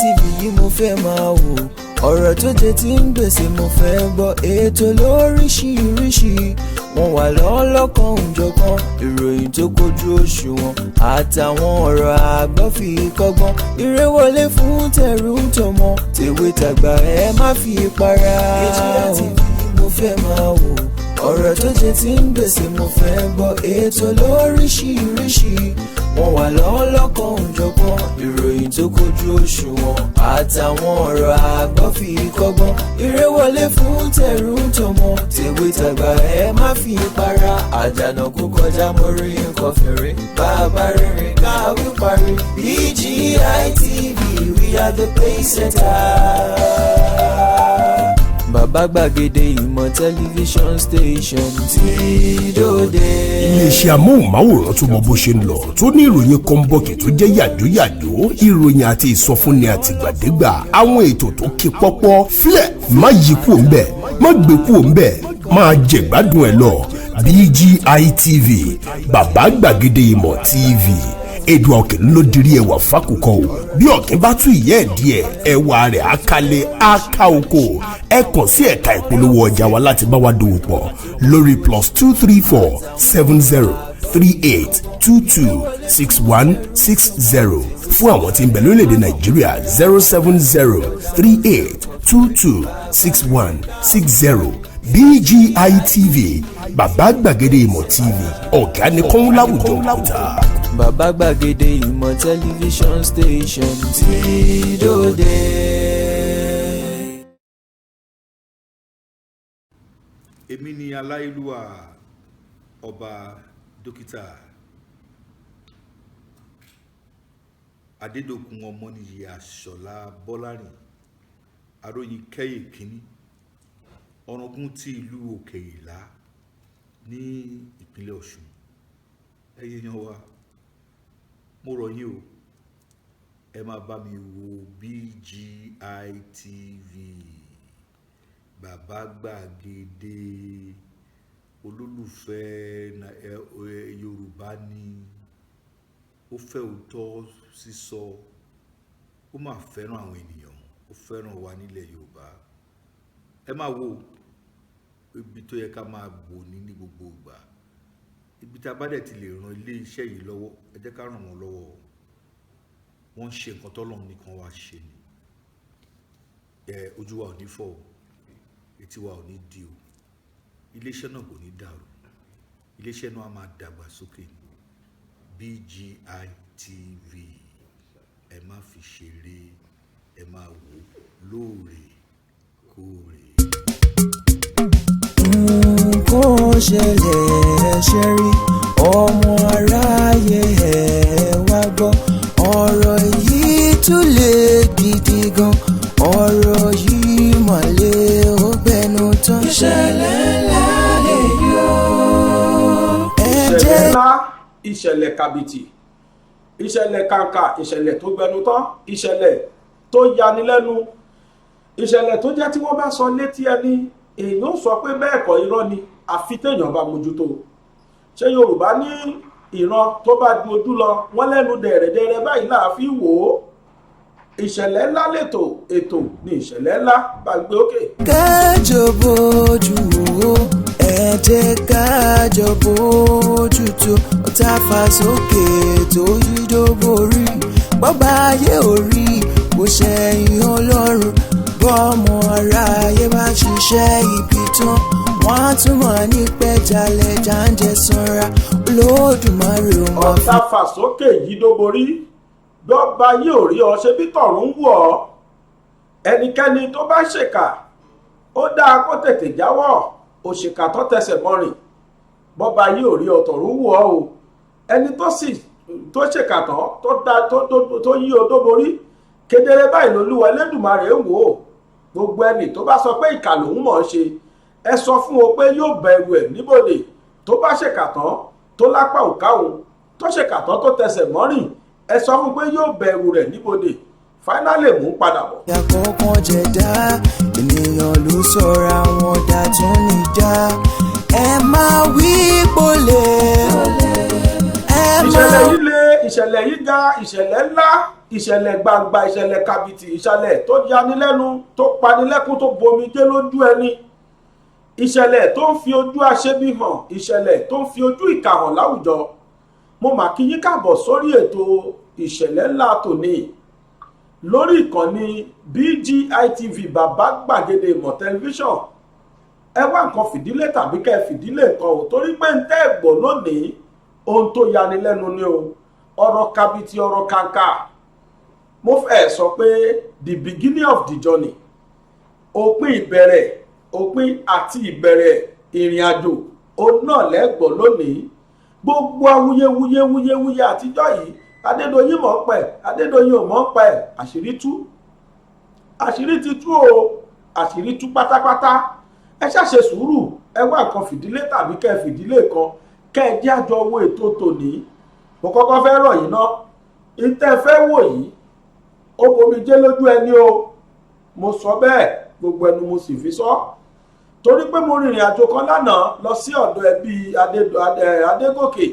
TV yìí mo fẹ́ máa wò. Ọ̀rọ̀ tó jẹ ti ń gbèsè mo fẹ́ gbọ́. Ètò lóríṣiríṣi, wọ́n wà lọ́lọ́kan òjọ̀kan. Ìròyìn tó kojú òṣùwọ̀n àtàwọn ọ̀rọ̀ àgbọ́ fi kọ́gbọ́n. Eré wọlé fún tẹ̀rù tọmọ, tèwe tàgbà, ẹ má fi para. BGI TV mo fẹ́ máa wò. Ọ̀rọ̀ tó jẹ ti ń gbèsè mo fẹ́ gbọ́. Ètò lóríṣiríṣi, wọ́n wà lọ́lọ́kan òjọ̀kan. Ìròyìn tó kojú òṣùwọ̀n àtàwọn ọ̀rọ̀ àgbọ́ fi kọ́gbọ́n. Eré wọlé fún tẹ̀rù tọmọ, tèwe tàgbà, ẹ má fi para. Àjànà kó kọjá, mo rí nǹkan fèrè. Bàbá rere káwí parí. BGI TV, we are the pace setter. Bàbá gbàgede ìmọ̀ tẹlifíṣọ̀n station tí dòde. Iléeṣẹ́ amóhùnmáwòrán tó mọ bó ṣe ń lọ, tó ní ìròyìn kọ́ńbọ̀kì tó jẹ́ yàjóyàjó, ìròyìn àti ìsọfúnni àtìgbàdégbà, àwọn ètò tó kí pọ́pọ́ filẹ̀, má yí kúò ńbẹ̀, má gbé kúò ńbẹ̀, máa jẹ̀gbádùn ẹ̀ lọ. BGI TV, bàbá gbàgede ìmọ̀ TV, èdè ọ̀kìn ló dirí ẹwà fákòkò o. Bí ọ̀kìn bá tún ìyẹ́ ẹ̀ díẹ̀, ẹwà rẹ̀ á kálẹ̀, á ká oko. Ẹ kàn sí ẹ̀ka ìpolówó ọjà wa láti bá wa dòwò pọ̀ lórí +234 70 38 22 61 60. Fún àwọn tí ń bẹ lórílẹ̀‐èdè Nàìjíríà, 07038226160. BGI TV, bàbá gbàgede ìmọ̀ TV, ọ̀gá ni kọ́ń láwùjọ òkúta. Bàbá gbàgede ìmọ̀ tẹlifíṣọ̀n station tí dòde. Èmi ni aláìlúwà Ọba Dókítà Adédọ̀kun Ọmọnìyí Àṣọlá Bọ́lárìn Aróyin Kẹ́yè Kínní, Ọ̀ràngún ti ìlú Òkè Ìlá ní ìpínlẹ̀ Ọ̀ṣun. Ẹ̀yin èèyàn wa, mo rọ̀ yín o, ẹ máa bá mi wo BGI TV, bàbá gbàgede olólùfẹ́ Yorùbá ni ó fẹ́ òótọ́ sísọ, ó máa fẹ́ràn àwọn ènìyàn, ó fẹ́ràn wa nílẹ̀ Yorùbá. Ẹ máa wo ibi tó yẹ ká máa bò ní gbogbo ìgbà. Ibi tá a bá dẹ̀ ti lè ran ilé iṣẹ́ yìí lọ́wọ́, ẹ jẹ́ ká ràn wọ́n lọ́wọ́. Wọ́n ń ṣe nǹkan tọ́lọ́run nìkan wá ṣe ni. Ẹ ojú wa ò ní fọ́ o, etí wa ò ní di o, iléeṣẹ́ náà kò ní dàrú, iléeṣẹ́ náà á máa dàgbà sókè ní. BGI TV, ẹ má fi ṣeré, ẹ máa wò lóòrèkóòrè. Nǹkan ṣẹlẹ̀ ṣe rí, ọmọ aráyé, ẹ̀ wá gbọ́. Ọ̀rọ̀ yìí tún lè gidi gan, ọ̀rọ̀ yìí mọ̀lẹ́ ó gbẹnu tán. Ìṣẹ̀lẹ̀ ńlá lè yọ. Ẹ Ìṣẹ̀lẹ̀ jẹ́ ńlá, ìṣẹ̀lẹ̀ kàbìtì, ìṣẹ̀lẹ̀ kàǹkà, ìṣẹ̀lẹ̀ tó gbẹnu tán, ìṣẹ̀lẹ̀ tó yanilẹ́nu, ìṣẹ̀lẹ̀ tó jẹ́ tí wọ́n bá sọ létí ẹni, èèyàn ó sọ pé bẹ́ẹ̀ kọ́, irọ́ ni, àfi téèyàn bá mójútó. Ṣé Yorùbá ní ìran tó bá ju ojú lọ, wọ́n lẹ́nu dẹ̀rẹ̀dẹ̀rẹ̀ báyìí là á fi wò ó. Ìṣẹ̀lẹ̀ ńlá lètò, ètò ní ìṣẹ̀lẹ̀ ńlá bá gbé òkè. Kájọ bójú wò ó, ẹ jẹ́ kájọ bójú tó. Ọ̀tá fà sókè tó yídó borí, bọ́ba ayé orí kò ṣẹ̀yìn Ọlọ́run. Bọ́mọ aráyé bá ṣiṣẹ́ ibi tán, wọ́n á tún mọ̀ ní pẹ́jálẹ̀ jáǹjẹ́ sanra. Olódùmarè ò mọ̀. Ọ̀tá fà sókè yìí dó borí, bọ́ba yìí ò rí ọ ṣe bí tọ̀run ń wọ̀ ọ́. Ẹnikẹ́ni tó bá ṣèkà, ó dáa kó tètè jáwọ́. Òṣìkà tó tẹsẹ̀ mọ́rìn, bọ́ba yìí ò rí ọ, tọ̀run wọ̀ ọ́ o. Ẹni tó sì tó ṣèkà tán, tó dá tó yí odó borí, kedere báyìí lolúwa Elédùmarè ń wò ó. Gbogbo ẹni tó bá sọ pé ìkà lòun mọ̀ ọ́n ṣe, ẹ sọ fún o pé yóò bẹ̀rù ẹ̀ níbodè. Tó bá ṣèkà tán, tó lápá òkáhùn, tó ṣèkà tán, tó tẹsẹ̀ mọ́rìn, ẹ sọ fún pé yóò bẹ̀rù rẹ̀ níbodè. Finally, mò ń padà bọ̀. Àkọ́kọ́ jẹ̀dá ènìyàn ló sọ̀rọ̀ àwọn dà tún ní já. Ẹ máa wí pọ̀lẹ́, ẹ Ìṣẹ̀lẹ̀ máa. yìí le, ìṣẹ̀lẹ̀ yìí ga, ìṣẹ̀lẹ̀ ńlá, Ìṣẹ̀lẹ̀ gbangba, ìṣẹ̀lẹ̀ kàbìtì, ìṣẹ̀lẹ̀ tó yanilẹ́nu, tó panilẹ́kún, tó bomijé lójú ẹni, ìṣẹ̀lẹ̀ tó ń fi ojú aṣebi hàn, ìṣẹ̀lẹ̀ tó ń fi ojú ìkà hàn láwùjọ. Mo mà kí yín káàbọ̀ sórí ètò ìṣẹ̀lẹ̀ ńlá tòní lórí ìkànnì BGI TV, Bàbá Gbàgede Ìmọ̀ Tẹlifíṣàn. Ẹ wá nǹkan fìdílé tàbí kẹ́ ẹ fìdílé nǹkan ò, torí pé ń tẹ́ ẹ̀ gbọ́ lónìí, ohun tó yanilẹ́nu ni o. Ọ̀rọ̀ kabiti, ọ̀rọ̀ kàǹkà. Mo fẹ́ sọ pé the beginning of the journey, òpin ìbẹ̀rẹ̀, òpin àti ìbẹ̀rẹ̀ ìrìn àjò, òun náà lẹ́gbọ̀ọ́ lónìí. Gbogbo awuyewuye wuyewuye àtijọ́ yìí, Adédoyin mọ̀ ń pẹ̀, Adédoyin ò mọ̀ ń pẹ̀, àṣírí tú, àṣírí ti tú o, àṣírí tú pátápátá. Ẹ ṣàṣe sùúrù, ẹ wá nǹkan fìdílé tàbí kẹ́ ẹ fìdílé kan, kẹ́ ẹ jẹ́ àjọ owó ètò tòní. Mo kọ́kọ́ fẹ́ rọ̀ yín ná. Ìtẹ́ fẹ́ wò yìí, ó bomi jẹ́ lójú ẹni o. Mo sọ bẹ́ẹ̀, gbogbo ẹnu mo sì fi sọ, torí pé mo rìnrìn àjò kan lánàá lọ sí ọ̀dọ̀ ẹbí Adégòkè.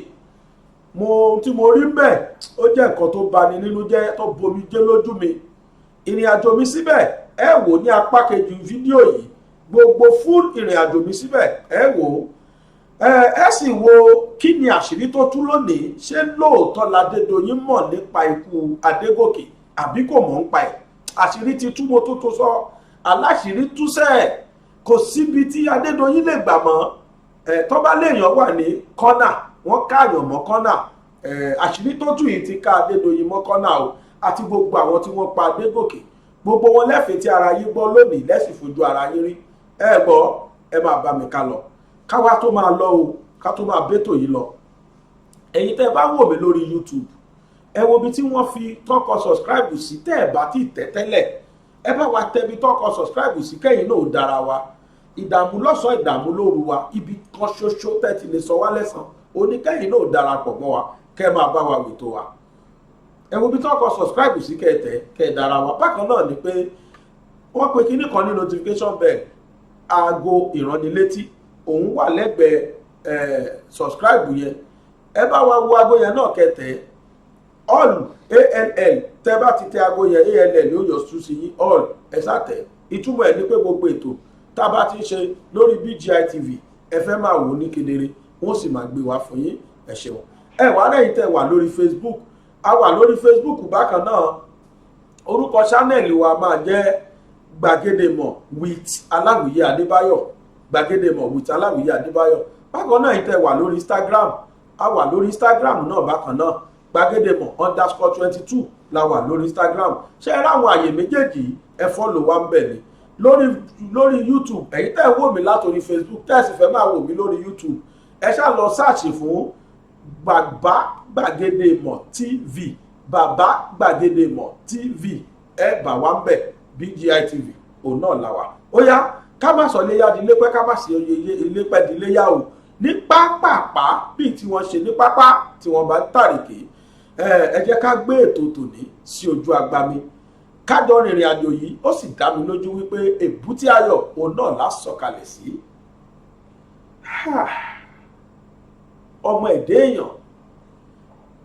Mo tí mo rí bẹ́ẹ̀, ó jẹ́ nǹkan tó bani nínú jẹ́, tó bomi jẹ́ lójú mi. Ìrìn àjò mi síbẹ̀, ẹ wò ní apá kejì fídíò yìí. Gbogbo full ìrìn àjò mi síbẹ̀, ẹ wò ẹ, ẹ sì wo kí ni àṣírí tó tú lónìí. Ṣé lóòótọ́ l'Adédoyin mọ̀ nípa ikú Adégòkè àbí kò mọ̀ nípa ẹ̀? Àṣírí ti tú. Mo tó tó sọ aláṣírí túsẹ̀, kò síbi tí Adédoyin lè gbà mọ́ ẹ̀. Tó bá léèyàn wà ní kọ́nà, wọ́n káàyàn mọ́ kọ́nà ẹ̀. Àṣírí tó tú yìí ti ká Adédoyin mọ́ kọ́nà o, àti gbogbo àwọn tí wọ́n pa Adégòkè. Gbogbo wọn lẹ́fẹ̀ẹ́ tí ara yín gbọ́ lónìí, lẹ́sìn fojú ara yín rí. Ẹ gbọ́, ẹ máa bá mi ká lọ. Káwá tó máa lọ o, ká tó máa bẹ́tò yìí lọ, ẹ̀yin tẹ́ ẹ bá wò mí lórí YouTube, ẹ wo ibi tí wọ́n fi tọ́kọ subscribe sí. Tẹ́ ẹ bá ti tẹ̀ tẹ́lẹ̀, ẹ bá wa tẹbi tọ́kọ subscribe sí, kẹ́yìn náà ó dára wa. Ìdààmú lọ́sàn-án, ìdààmú lóru wa, ibi kan ṣoṣo tẹ́ ti lè sọ wá lẹ́sàn oníkẹ́yìn náà ó darapọ̀ mọ́ wa, kẹ́ ẹ máa bá wa wètò wa. Ẹ wo ibi tọ́kọ subscribe sí, kẹ́ ẹ tẹ̀, kẹ́ ẹ dára wa. Bákan náà ni pé wọ́n pe kinní kan ní notification bell, aago ìránnilétí. Òun wà lẹ́gbẹ̀ẹ́ subscribe yẹn. Ẹ bá wa wo aago yẹn náà, kẹ́ tẹ̀ all, all. Tẹ́ bá ti tẹ aago yẹn, all yóò yọ sú sí yín, all ẹ sá tẹ̀. Ìtumọ̀ ẹ̀ ní pé gbogbo ètò tá a bá ti ń ṣe lórí BGI TV, ẹ fẹ́ máa wò ní kedere, wọ́n sì máa gbé wá fún yín. Ẹ ṣeun. Ẹ wà lẹ́yìn tẹ́ wà lórí Facebook, a wà lórí Facebook bákan náà. Orúkọ channel wa máa jẹ́ Gbàgede Mọ̀ with Aláwìyé Adébáyọ̀, Gbàgede Mọ̀ with Aláwìyé Adébáyọ̀. Bákan náà, ìtẹ́ wà lórí Instagram, a wà lórí Instagram náà bákan náà, gbàgedemọ̀_22 la wà lórí Instagram. Ṣé ẹ ráwọn àyè méjèèjì, ẹ follow wa ń bẹ̀ ni lórí YouTube. Ẹ̀yin tẹ́ ẹ wò mí látòrí Facebook, tẹ́ ẹ sì fẹ́ máa wò mí lórí YouTube, ẹ ṣáà lọ search fún Bàbá Gbàgede Ìmọ̀ TV, Bàbá Gbàgede Ìmọ̀ TV, ẹ bà wá ń bẹ̀. BGI TV òun náà la wà. Ó yá, ká má sọ léyà di lépẹ́, ká má sì ilépẹ́ di léyà o. Ní pápápá bíi tí wọ́n ṣe ní pápá tí wọ́n bá ń tàrèké, ẹ jẹ́ ká gbé ètò tòní sí ojú agbami, kájọ rìnrìn àjò yìí. Ó sì dá mi lójú wípé èbúté ayọ̀ òun náà lá sọ̀kalẹ̀ sí. Ọmọ ẹ̀dẹ́ èèyàn,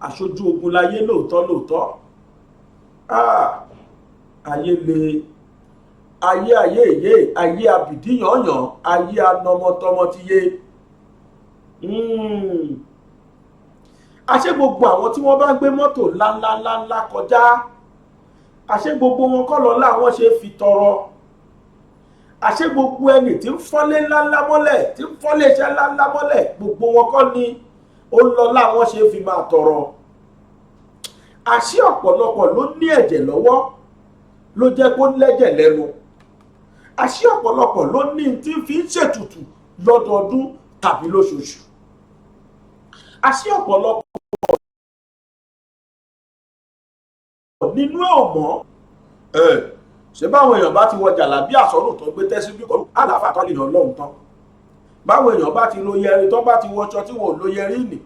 aṣojú ogun láyé lóòótọ́ lóòótọ́. Ayé le, ayé ayé èyé, ayé abìdí yànyàn, ayé anọmọtọmọ ti yé. Àṣé gbogbo àwọn tí wọ́n bá ń gbé mọ́tò ńláńláńlá kọjá, àṣé gbogbo wọn kọ́ lọ́lá wọn ṣe fi tọrọ? Àṣé gbogbo ẹni tí ń fọ́lé ńláńlá mọ́lẹ̀, tí ń fọ́lé iṣẹ́ ńláńlá mọ́lẹ̀, gbogbo wọn kọ́ ni ó ń lọ́lá wọn ṣe fi máa tọrọ? Àṣé ọ̀pọ̀lọpọ̀ ló ní ẹ̀jẹ̀ lọ́wọ́ ló jẹ́ kó lẹ́jẹ̀ lẹ́nu? Àṣé ọ̀pọ̀lọpọ̀ ló ní tí fi ń ṣètùtù lọ́dọọdún tàbí lóṣooṣù? Àṣé ọ̀pọ̀lọpọ̀ nínú ẹ̀ ò mọ́ ẹ̀? Ṣé báwọn èèyàn bá ti wọ jàlábí àsọ̀rùn tó gbé tẹ́sí bí kọ́ àlàáfà tó lè yàn lọ́hùn tán, báwọn èèyàn bá ti lo yẹrin tó bá ti wọṣọ tí wọn ò lo yẹrin nì,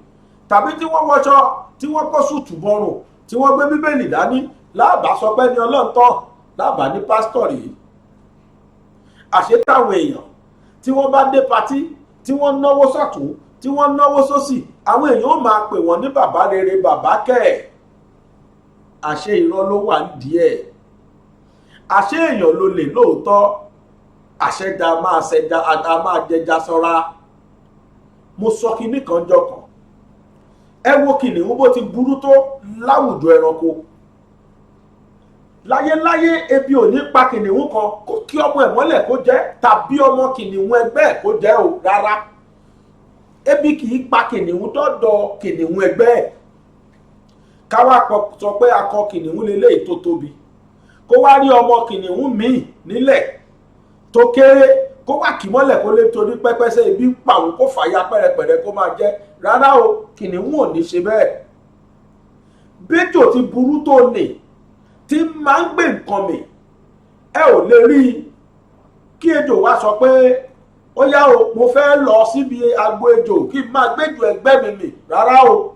tàbí tí wọ́n wọṣọ tí wọ́n kó sùtù bọrùn, tí wọ́n gbé bíbélì dání, láàbà sọ pé ní ọlọ́run tán, láàbà ní pásítọ̀ rèé? Àṣé táwọn èèyàn tí wọ́n bá dé patí, tí wọ́n náwó sọ̀tún, tí wọ́n náwó sósì, àwọn èèyàn ó máa pè wọ́n ní bàbá rere, bàbá kẹ́ ẹ̀? Àṣé irọ́ ló wà nídìí ẹ̀? Àṣé èèyàn ló lè lóòótọ́? Àṣẹjà máa ṣẹja, a máa jẹja sọ́ra. Mo sọ kinní kan jọ kan. Ẹ wo kìnìún bó ti burú tó láwùjọ ẹranko. Láyéláyé, ebi ò ní pa kìnìún kan kó kí ọmọ ẹ̀ mọ́lẹ̀ kó jẹ, tàbí ọmọ kìnìún ẹgbẹ́ ẹ̀ kó jẹ o. Rárá, ebi kì í pa kìnìún dọ́dọ̀ kìnìún ẹgbẹ́ ẹ̀. Káwá sọ pé akọ kìnìún lélẹ́yìí tó tóbi, kó wá rí ọmọ kìnìún míì nílẹ̀ tó kéré, kó wá kì mọ́lẹ̀, kó lè torí pẹ́pẹ́sẹ́ ibi ń pa òun, kó fàya pẹ́rẹpẹ̀rẹ kó máa jẹ. Rárá o, kìnìún ò ní ṣe bẹ́ẹ̀. Béjò ti burú tó nì tí máa ń gbé nǹkan mì, ẹ ò lè rí i kí ejò wá sọ pé, "Ó yá o, mo fẹ́ lọ síbi agbo ejò kí n máa gbéjò ẹgbẹ́ mi mì." Rárá o.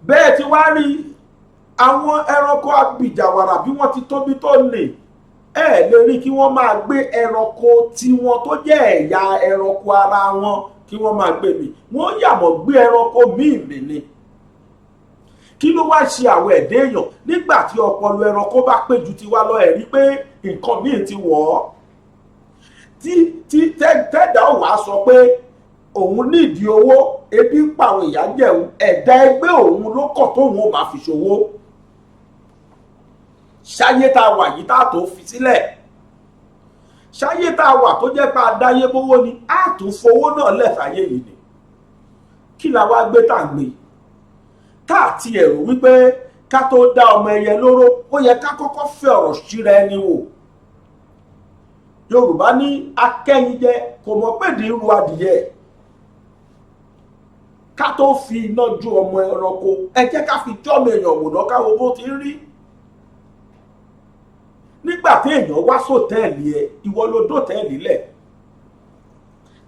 Bẹ́ẹ̀ tí wá rí àwọn ẹranko abìjàwàrà bí wọ́n ti tóbi tó nì, ẹ lè rí kí wọ́n máa gbé ẹranko tiwọn tó jẹ́ ẹ̀yà ẹranko ara wọn kí wọ́n máa gbé mì. Wọ́n yàmọ̀ gbé ẹranko míì mì ni. Kí ló wá ṣe àwọn ẹ̀dá èèyàn nígbà tí ọpọlọ ẹranko bá pé ju tiwa lọ? Ẹ̀ rí pé nǹkan míì ti wọ̀ ọ́ tí tẹ́dá ò wá sọ pé òun nídìí owó, ebi ń pa àwọn ìyá jẹun, ẹ̀dá ẹgbẹ́ òun ló kọ̀ tóun ò máa fi ṣòwò. Ṣáyé tá a wà yìí tá a tó fi sílẹ̀, ṣáyé tá a wà tó jẹ́ pé adáyé bówó ni, á tún fowó náà lẹ́fàáyé yìí ni. Kí la wá gbé tá à ń gbé tá a ti ẹ̀rù wípé ká tó dá ọmọ ẹyẹ lóró, ó yẹ ká kọ́kọ́ fẹ́ ọ̀rọ̀ síra ẹni wò? Yorùbá ní akẹ́yìnjẹ kò mọ̀ pé dín ru adìyẹ. Ká tó fi iná ju ọmọ ẹranko, ẹ jẹ́ ká fi jọ́mọ èèyàn wò náà, káwo bó ti ń rí. Nígbà tí èèyàn wá sọ́tẹ́ẹ̀lì ẹ, ìwọ ló dọ́tẹ́ẹ̀lì lẹ̀,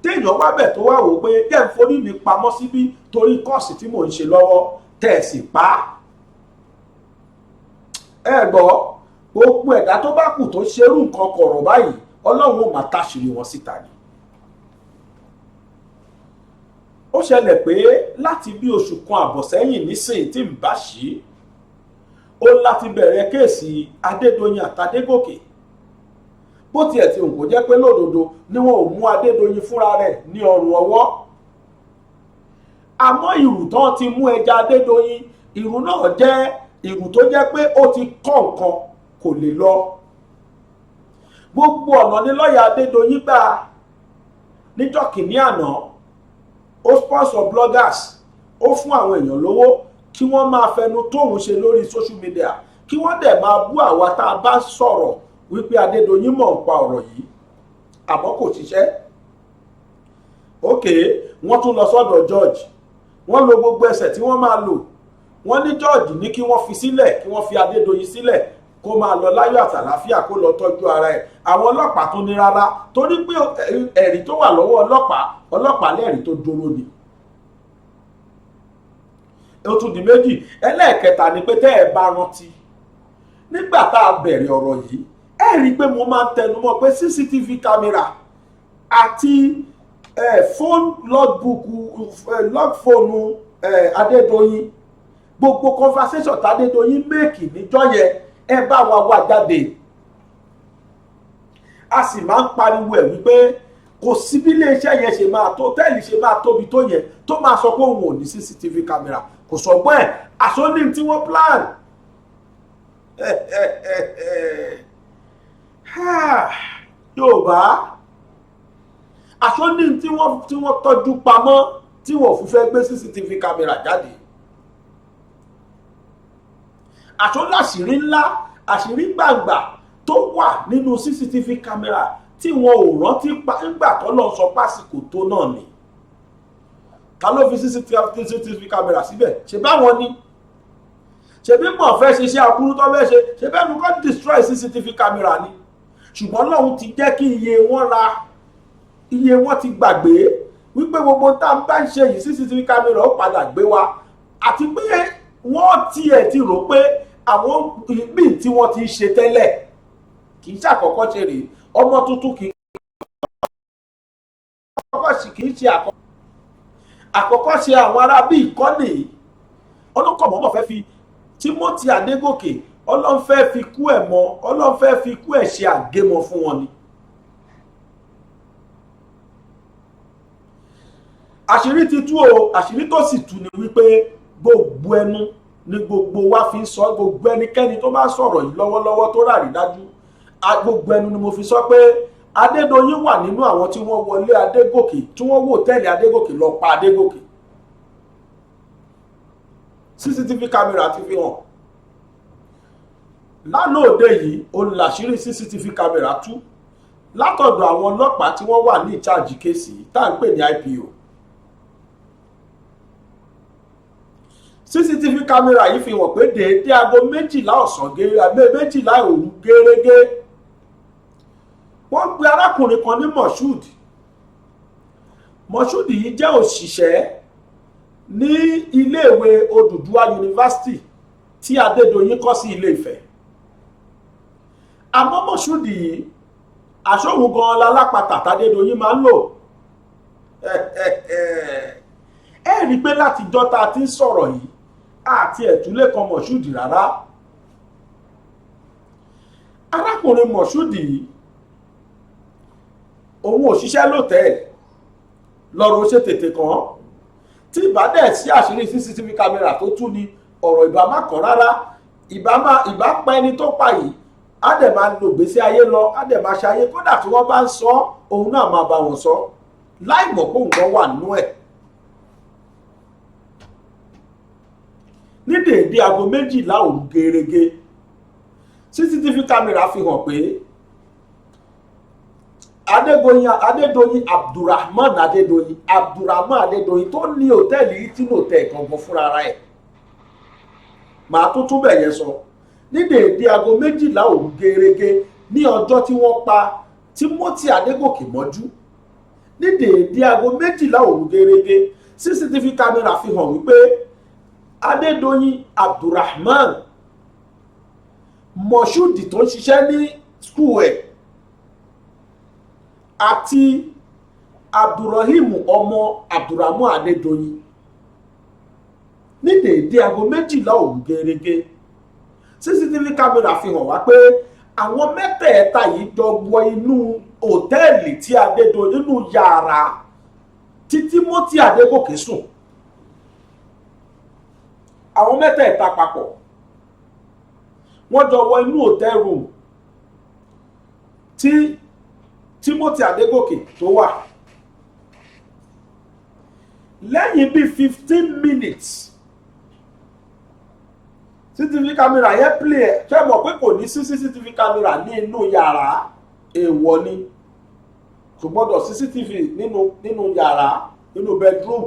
téèyàn wá bẹ̀ tó wá wò pé jẹ́ ń forí mi pamọ́ síbí torí course tí mò ń ṣe lọ́wọ́, tẹ̀ ẹ̀ sì pa á. Ẹ gbọ́, gbogbo ẹ̀dá tó bá kù tó ṣerú nǹkan kọ̀rọ̀ báyìí, Ọlọ́run ò máa táṣìírí wọn síta ni. Ó ṣẹlẹ̀ pé láti bí oṣù kan àbọ̀ sẹ́yìn nísìnyí tí ń bá ṣí ó láti bẹ̀rẹ̀ case Adédoyin àtàdégòkè. Bó tiẹ̀ ti hùn kó jẹ́ pé lódodo ni wọn ò mú Adédoyin fúnra rẹ̀ ní ọrùn ọwọ́, àmọ́ ìrù tán ti mú ẹja Adédoyin, ìrù náà jẹ́ ìrù tó jẹ́ pé ó ti kọ́ nǹkan, kò lè lọ. Gbogbo ọ̀nà ní lọ́ọ̀yà Adédoyin gbà. Níjọ́ kìíní àná, ó sponsor bloggers, ó fún àwọn èèyàn lówó kí wọ́n máa fẹnu tóun ṣe lórí social media, kí wọ́n dẹ̀ máa bú àwa tá a bá sọ̀rọ̀ wípé Adédoyin mọ̀ ń pa ọ̀rọ̀ yìí, àmọ́ kò ṣiṣẹ́. Ok, wọ́n tún lọ sọ́dọ̀ judge, wọ́n lo gbogbo ẹsẹ̀ tí wọ́n máa lò. Wọ́n ní judge ní kí wọ́n fi sílẹ̀, kí wọ́n fi Adédoyin sílẹ̀ kó máa lọ láyọ̀ àtàláfíà, kó lọ tọ́jú ara ẹ̀. Àwọn ọlọ́pàá tún ní rárá, torí pé ẹ̀rí tó wà lọ́wọ́ ọlọ́pàá, ọlọ́pàá lẹ́rìí tó dúró ni. Ó tún di méjì. Ẹlẹ́ẹ̀kẹta ni pé tẹ́ ẹ bá rántí nígbà tá a bẹ̀rẹ̀ ọ̀rọ̀ yìí, ẹ rí i pé mo máa ń tẹnu mọ́ pé CCTV camera àti phone logbook, log phone Adédoyin, gbogbo conversation tádédoyin make níjọ́ yẹn, ẹ bá wa wá jáde. A sì máa ń pariwo ẹ̀ wípé kò sí bí iléeṣẹ́ yẹn ṣe máa tó, hòtẹ́ẹ̀lì ṣe máa tóbi tó yẹn, tó máa sọ pé òun ò ní CCTV camera. Kò sọgbọ́n ẹ̀ àsọ́ní tí wọ́n plan. Yorùbá àsọ́ní tí wọ́n tọ́jú pamọ́ tí wọ́n fi fẹ́ gbé CCTV camera jáde. Àsọ́láṣìírí ńlá, àṣírí gbàǹgbà tó wà nínú CCTV camera tí wọn ò rántí pa nígbà tó lọ sọ pásìkò tó náà ni. Ta ló fi CCTV camera síbẹ̀? Ṣe báwọn ni ṣebí mọ̀ fẹ́ ṣiṣẹ́ aburú tó fẹ́ ṣe, ṣe bẹ́ẹ̀ ni kò destroy CCTV camera ni. Ṣùgbọ́n lọ́hun ti jẹ́ kí iye wọn ra, iye wọn ti gbàgbé wípé gbogbo tá a bá ń ṣe yìí, CCTV camera ó padà gbé wa. Àti pé wọ́n tiẹ̀ ti rò pé àwọn ìpín tí wọ́n ti ń ṣe tẹ́lẹ̀ kì í ṣàkọ́kọ́ ṣe rèé. Ọmọ tuntun kì í kọ́kọ́ sí, kì í ṣe àkọ́kọ́ ṣe àwọn ará bí ìkọ́ni ọlọ́kọ̀ mọ́mọ́ fẹ́ fi Timothy Adégòkè, Ọlọ́run fẹ́ fi kú ẹ̀ mọ́, Ọlọ́run fẹ́ fi kú ẹ̀ ṣe àgémọ fún wọn ni. Àṣírí ti tú o. Àṣírí tó sì tú ni wípé gbogbo ẹnu ni gbogbo wa fi ń sọ, gbogbo ẹnikẹ́ni tó bá sọ̀rọ̀ yìí lọ́wọ́lọ́wọ́ tó rà rí dájú, gbogbo ẹnu ni mo fi sọ pé Adédoyin wà nínú àwọn tí wọ́n wọlé Adégòkè, tí wọ́n wò tẹ́lẹ̀ Adégòkè lọ pa Adégòkè. CCTV camera ti fi hàn lánàá òde yìí. Òun làṣírí CCTV camera tú látọ̀dọ̀ àwọn ọlọ́pàá tí wọ́n wà ní ìcháàjì case tá à ń pè ní IPO. CCTV camera yìí fi hàn pé déédéé aago 12 ọ̀sán, 12 òru gẹ́rẹ́gẹ́, wọ́n pe arákùnrin kan ní Moshood. Moshood yìí jẹ́ òṣìṣẹ́ ní iléèwé Odùduwà University tí Adédoyin kọ́ sí Ilé Ifẹ̀. Àmọ́ Moshood yìí, àṣòwò gan-an lálápatà tádédoyin máa ń lò. Ẹ rí i pé látijọ́ tá a ti ń sọ̀rọ̀ yìí, àti ẹ̀túnlẹ̀ kan Moshood rárá. Arákùnrin Moshood yìí, òun ò ṣiṣẹ́ lọ́tẹ̀ẹ̀lì lọ́rọ̀ ó ṣe tètè kàn án. Tí ìbá dẹ̀ sí àṣírí CCTV camera tó tú ni, ọ̀rọ̀ ìbá má kàn rárá. Ìbá má ìbá pa ẹni tó pa yìí, á dẹ̀ máa lò gbèsè ayé lọ, á dẹ̀ máa ṣayé. Kódà tí wọ́n bá ń sọ, òun náà máa bá wọn sọ láì mọ̀ pé òun gan wà nínú ẹ̀. Ní déédéé aago 12 òru gẹ́rẹ́gẹ́, CCTV camera fi hàn pé Adédoyin Adédoyin Abdulrahman Adédoyin, Abdulrahman Adédoyin tó ní hòtẹ́ẹ̀lì Hilton Hotel gangan fúnra ẹ̀, màá tó tún bẹ̀ yẹn sọ. Ní déédéé aago 12 òru gẹ́rẹ́gẹ́ ní ọjọ́ tí wọ́n pa Timothy Adégòkè mọ́jú, ní déédéé aago 12 òru gẹ́rẹ́gẹ́, CCTV camera fi hàn wípé Adédoyin Abdulrahman, Moshood tó ń ṣiṣẹ́ ní school ẹ̀, àti Abdulrahim ọmọ Abdulrahman Adédoyin, ní déédéé aago 12 òru gẹ́rẹ́gẹ́, CCTV camera fi hàn wá pé àwọn mẹ́tẹ̀ẹ̀ta yìí jọ wọ inú hòtẹ́ẹ̀lì tí Adédoyin, nínú yàrá tí Timothy Adégòkè sùn. Àwọn mẹ́tẹ̀ẹ̀ta papọ̀, wọ́n jọ wọ inú hotel room tí Timothy Adégòkè tó wà. Lẹ́yìn bíi 15 minutes, CCTV camera yẹn play ẹ̀. Ṣé mọ̀ pé kò ní sí CCTV camera ní inú yàrá? Èèwọ̀ ni, kò gbọ́dọ̀ CCTV nínú yàrá, nínú bedroom.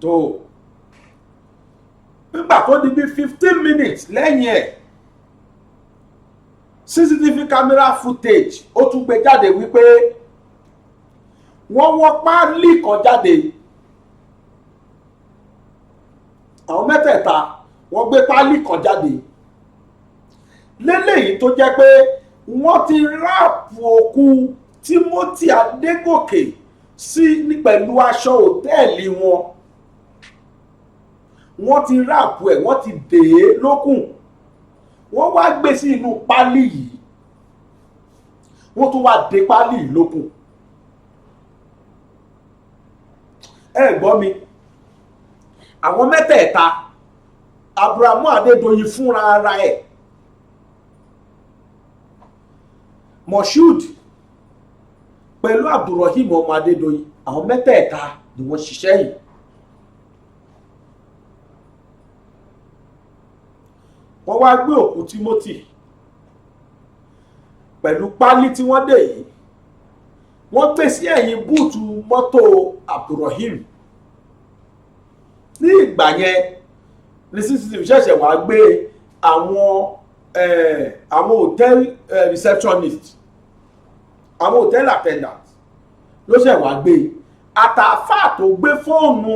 Tó nígbà tó di bíi 15 minutes lẹ́yìn ẹ̀, CCTV camera footage ó tún gbé jáde wípé wọ́n wọ́ páálí kan jáde. Àwọn mẹ́tẹ̀ẹ̀ta, wọ́n gbé páálí kan jáde léléyìí tó jẹ́ pé wọ́n ti wrap òkú Timothy Adégòkè sí pẹ̀lú aṣọ òtẹ́ẹ̀lì wọn. Wọ́n ti wrap ẹ̀, wọ́n ti dè é lókùn, wọ́n wá gbé sí inú páálí yìí, wọ́n tún wá dè páálí yìí lókùn. Ẹ gbọ́ mi, àwọn mẹ́tẹ̀ẹ̀ta, Abrahamu Adédoyin fúnra ara ẹ̀, Moshood pẹ̀lú Abdulrahim ọmọ Adédoyin, àwọn mẹ́tẹ̀ẹ̀ta ni wọ́n ṣiṣẹ́ yìí. Wọ́n wá gbé òkú Timothy pẹ̀lú páálí tí wọ́n dè yìí, wọ́n gbé sí ẹ̀yìn búùtù mọ́tò Abdulrahim. Ní ìgbà yẹn ní CCTV ṣẹ̀ṣẹ̀ wá gbé àwọn hotel receptionist, àwọn hotel attendant ló ṣẹ̀ wá gbé, àtàfà tó gbé fóònù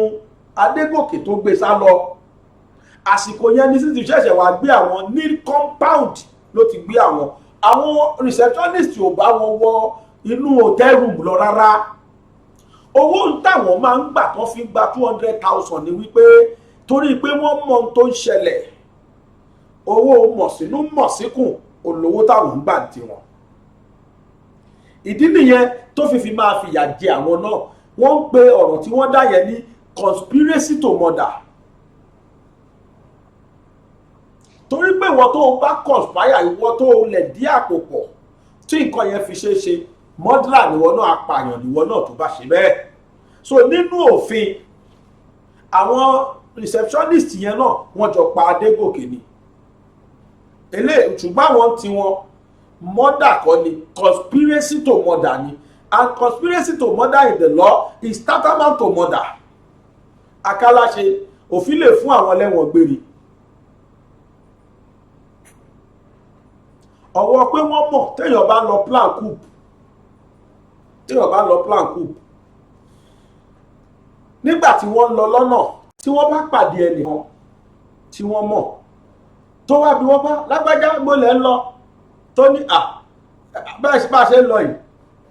Adégòkè tó gbé sá lọ. Àsìkò yẹn ní CCTV ṣẹ̀ṣẹ̀ wá gbé àwọn ní compound ló ti gbé àwọn. Àwọn receptionist ò bá wọn wọ inú hotel room lọ rárá. Owó táwọn máa ń gbà tó fi gba 200,000 ni wípé Torí pé wọ́n mọ ohun tó ń ṣẹlẹ̀. Owó mọ̀sínú mọ̀síkùn olówó táwọn ń gbà tiwọn. Ìdí nìyẹn tó fi máa fìyà jẹ àwọn náà. Wọ́n ń pe ọ̀rọ̀ tí wọ́n dá yẹn ní conspiracy to murder, torí pé ìwọ tó o bá conspire, ìwọ tó o lẹ̀ dí àpò pọ̀ tí nǹkan yẹn fi ṣeé ṣe, murderer níwọ náà, apààyàn níwọ náà tó bá ṣe bẹ́ẹ̀. So nínú òfin, àwọn receptionist yẹn náà, wọ́n jọ pa Adégòkè ni eléyìí, ṣùgbọ́n àwọn tí wọn murder kọ́ ni, conspiracy to murder ni. And conspiracy to murder in the law is tantamount to murder. Akáláṣe òfin lè fún àwọn lẹ́wọ̀n gbére. Ọwọ́ pé wọ́n mọ̀, téèyàn bá lọ plan coup, téèyàn bá lọ plan coup, nígbà tí wọ́n ń lọ lọ́nà, tí wọ́n bá pàdé ẹnìkan tí wọ́n mọ̀, tó wá bí wọ́n bá lágbájá gbólẹ̀ ń lọ, tó ní à bẹ́ẹ̀ bá a ṣe ń lọ yìí,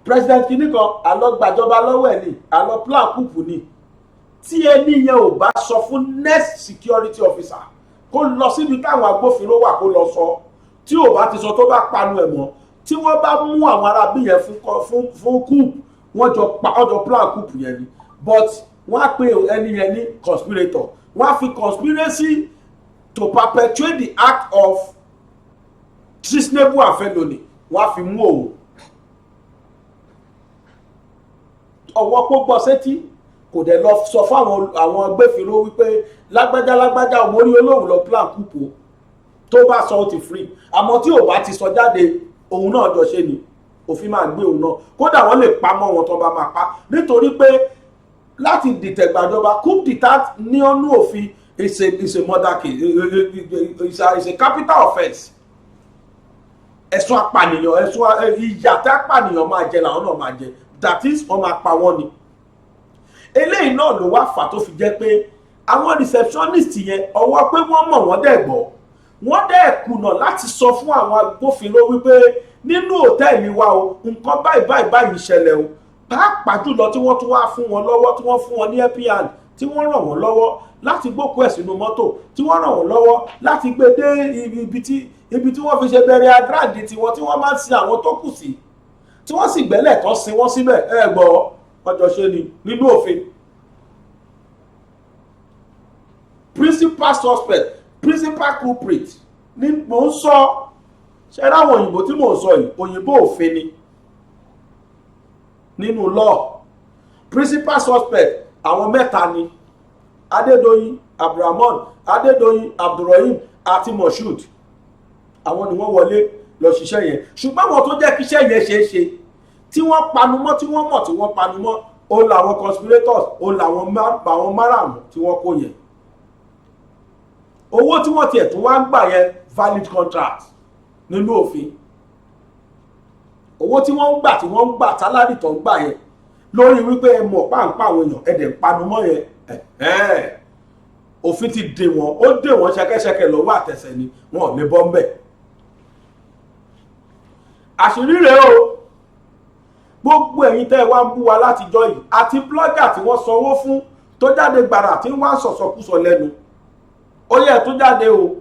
president kìíní kan àlọ́ gbàjọba lọ́wọ́ ẹ̀ ní àlọ́ plan coup ni. Tí ẹni yẹn ò bá sọ fún next security officer kó lọ síbi táwọn agbófinró wà kó lọ sọ, tí ò bá ti sọ, tó bá panu ẹ̀ mọ́, tí wọ́n bá mú àwọn arábí yẹn fún coup, wọ́n jọ pa ọjọ́ plan coup yẹn ni. But wọ́n á pe ẹni yẹn ní conspirator. Wọ́n á fi conspiracy to perpetuate the act of treasonable and felony, wọ́n á fi mú òun. Ọwọ́ pọ́ gbọ́ sétí, kò dẹ̀ lọ sọ fún àwọn agbófinró wípé lágbájá lágbájá ọmọ orí olóhùn lọ plan coup o. Tó bá sọ, ó ti free. Àmọ́ tí ò bá ti sọ jáde, òun náà jọ ṣe ni, òfin máa gbé òun náà. Kódà wọ́n lè pa mọ́ wọn tó bá máa pa, nítorí pé láti dìtẹ̀gbàjọba, coup d'etat ní ọ̀nà òfin is a murder case, is a capital offence. Ẹ̀sùn apànìyàn, ẹ̀sùn ìyà tí apànìyàn máa jẹ làwọn náà máa jẹ. That is, wọ́n máa pa wọ́n ni. Eléyìí náà ló wá fà tó fi jẹ́ pé àwọn receptionist yẹn, ọwọ́ pé wọ́n mọ̀, wọ́n dẹ̀ gbọ́, wọ́n dẹ̀ kùnà láti sọ fún àwọn agbófinró wípé nínú òtẹ́ẹ̀lì wa o, nǹkan báyìí báyìí báyìí ṣẹlẹ̀ o. Pàápàá jùlọ tí wọ́n tún wá fún wọn lọ́wọ́, tí wọ́n fún wọn ní helping hand, tí wọ́n ràn wọ́n lọ́wọ́ láti gbókù ẹ̀ sínú mọ́tò, tí wọ́n ràn wọ́n lọ́wọ́ láti gbé dé ibi tí wọ́n fi ṣe bẹ̀rẹ̀ agrandi tiwọn, tí wọ́n máa ń sin àwọn tó kù sí, tí wọ́n sì gbẹ́lẹ̀ tán sin wọ́n síbẹ̀. Ẹ gbọ́, wọ́n jọ ṣe ni nínú òfin. Principal suspect, principal culprit ni mò ń sọ. Ṣe ráwọn òyìnbó tí mò ń sọ yìí, òyìnbó òfin ni nínú law. Principal suspect, àwọn mẹ́ta ni: Adédoyin Abdulrahman, Adédoyin Abdulrahim àti Moshood. Àwọn ni wọ́n wọlé lọ ṣiṣẹ́ yẹn. Ṣùgbọ́n àwọn tó jẹ́ kíṣẹ́ yẹn ṣeé ṣe, tí wọ́n panumọ́, tí wọ́n mọ̀, tí wọ́n panumọ́, ó làwọn conspirators, ó làwọn márààrún tí wọ́n kó yẹn. Owó tí wọ́n tiẹ̀ tún wá ń gbà yẹn, valid contract nínú òfin. Owó tí wọ́n ń gbà, tí wọ́n ń gbà, salary tó ń gbà yẹn, lórí wípé ẹ mọ̀ páńpá àwọn èèyàn, ẹ dẹ̀ ń panumọ́ yẹn, òfin ti dè wọ́n, ó dè wọ́n ṣẹ̀kẹ̀ṣẹ̀kẹ̀ lọ́wọ́ àtẹ̀sẹ̀ ni, wọn ò lè bọ́ ńbẹ̀. Àṣírí rèé o. Gbogbo ẹ̀yin tẹ́ ẹ wá ń bú wa látijọ́ yìí, àti blogger tí wọ́n sanwó fún tó jáde gbàrà tí wọ́n á sọ̀sọ̀kúsọ lẹ́nu, ó yẹ tó jáde o.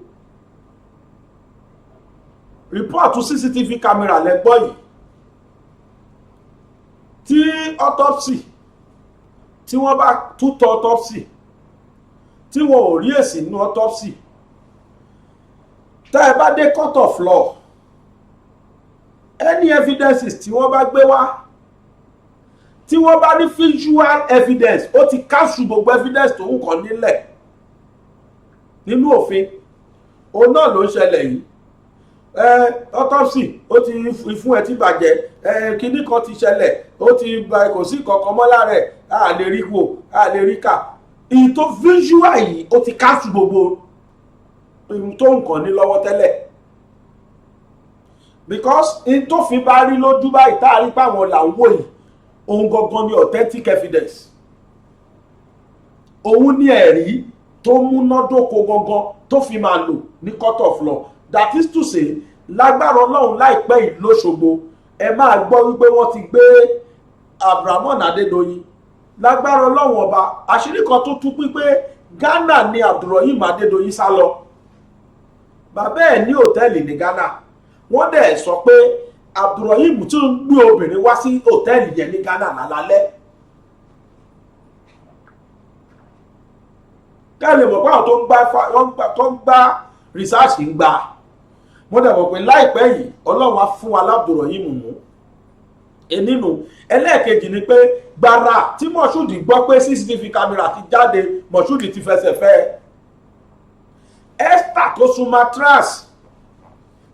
Report CCTV camera lẹ́gbọ́ yìí, tí autopsy, tí wọ́n bá tútọ̀ autopsy, tí wọn ò rí èsì nínú autopsy, tẹ́ ẹ bá dé court of law, any evidences tí wọ́n bá gbé wá, tí wọ́n bá ní visual evidence, ó ti cancel gbogbo evidence tó ń kọ́ nílẹ̀ nínú òfin. Òun náà ló ń ṣẹlẹ̀ yìí. Autopsy, ó ti ìfún ẹ ti bàjẹ́, kinní kan ti ṣẹlẹ̀, ó ti ba, kò sí kankan mọ́ lára ẹ̀, a lè rí wò, a lè rí kà. Èyí tó visual yìí, ó ti cancel gbogbo ohun tó nǹkan ní lọ́wọ́ tẹ́lẹ̀, because in tó fi bá rí lójú báyìí, tá a rí pé àwọn là ń wò yìí, òun gangan ni authentic evidence, òun ní ẹ̀rí tó múnádóko gangan tó fi máa lò ní court of law. That is to say, lágbára Ọlọ́run, láìpẹ́ yìí lóṣogbo, ẹ máa gbọ́ wípé wọ́n ti gbé Abrahamu Adédoyin. Lágbára Ọlọ́run Ọba, àṣírí kan tó tú pípé Ghana ni Abdulrahim Adédoyin sá lọ. Bàbá ẹ̀ ní hòtẹ́ẹ̀lì ní Ghana. Wọ́n dẹ̀ sọ pé Abdulrahim tún ń gbé obìnrin wá sí hòtẹ́ẹ̀lì yẹn ní Ghana lálálẹ́. Kẹ́lẹ̀ mọ̀ pé àwọn tó ń gbá rìsáàsì ń gbà. Mo dẹ̀ mọ̀ pé láìpẹ́ yìí Ọlọ́run á fún wa l'Abdulrahim mú. Nínú ẹlẹ́ẹ̀kejì ni pé gbàrà tí Moshood gbọ́ pé CCTV camera ti jáde, Moshood ti fẹsẹ̀ fẹ́. Esther tó sun mattress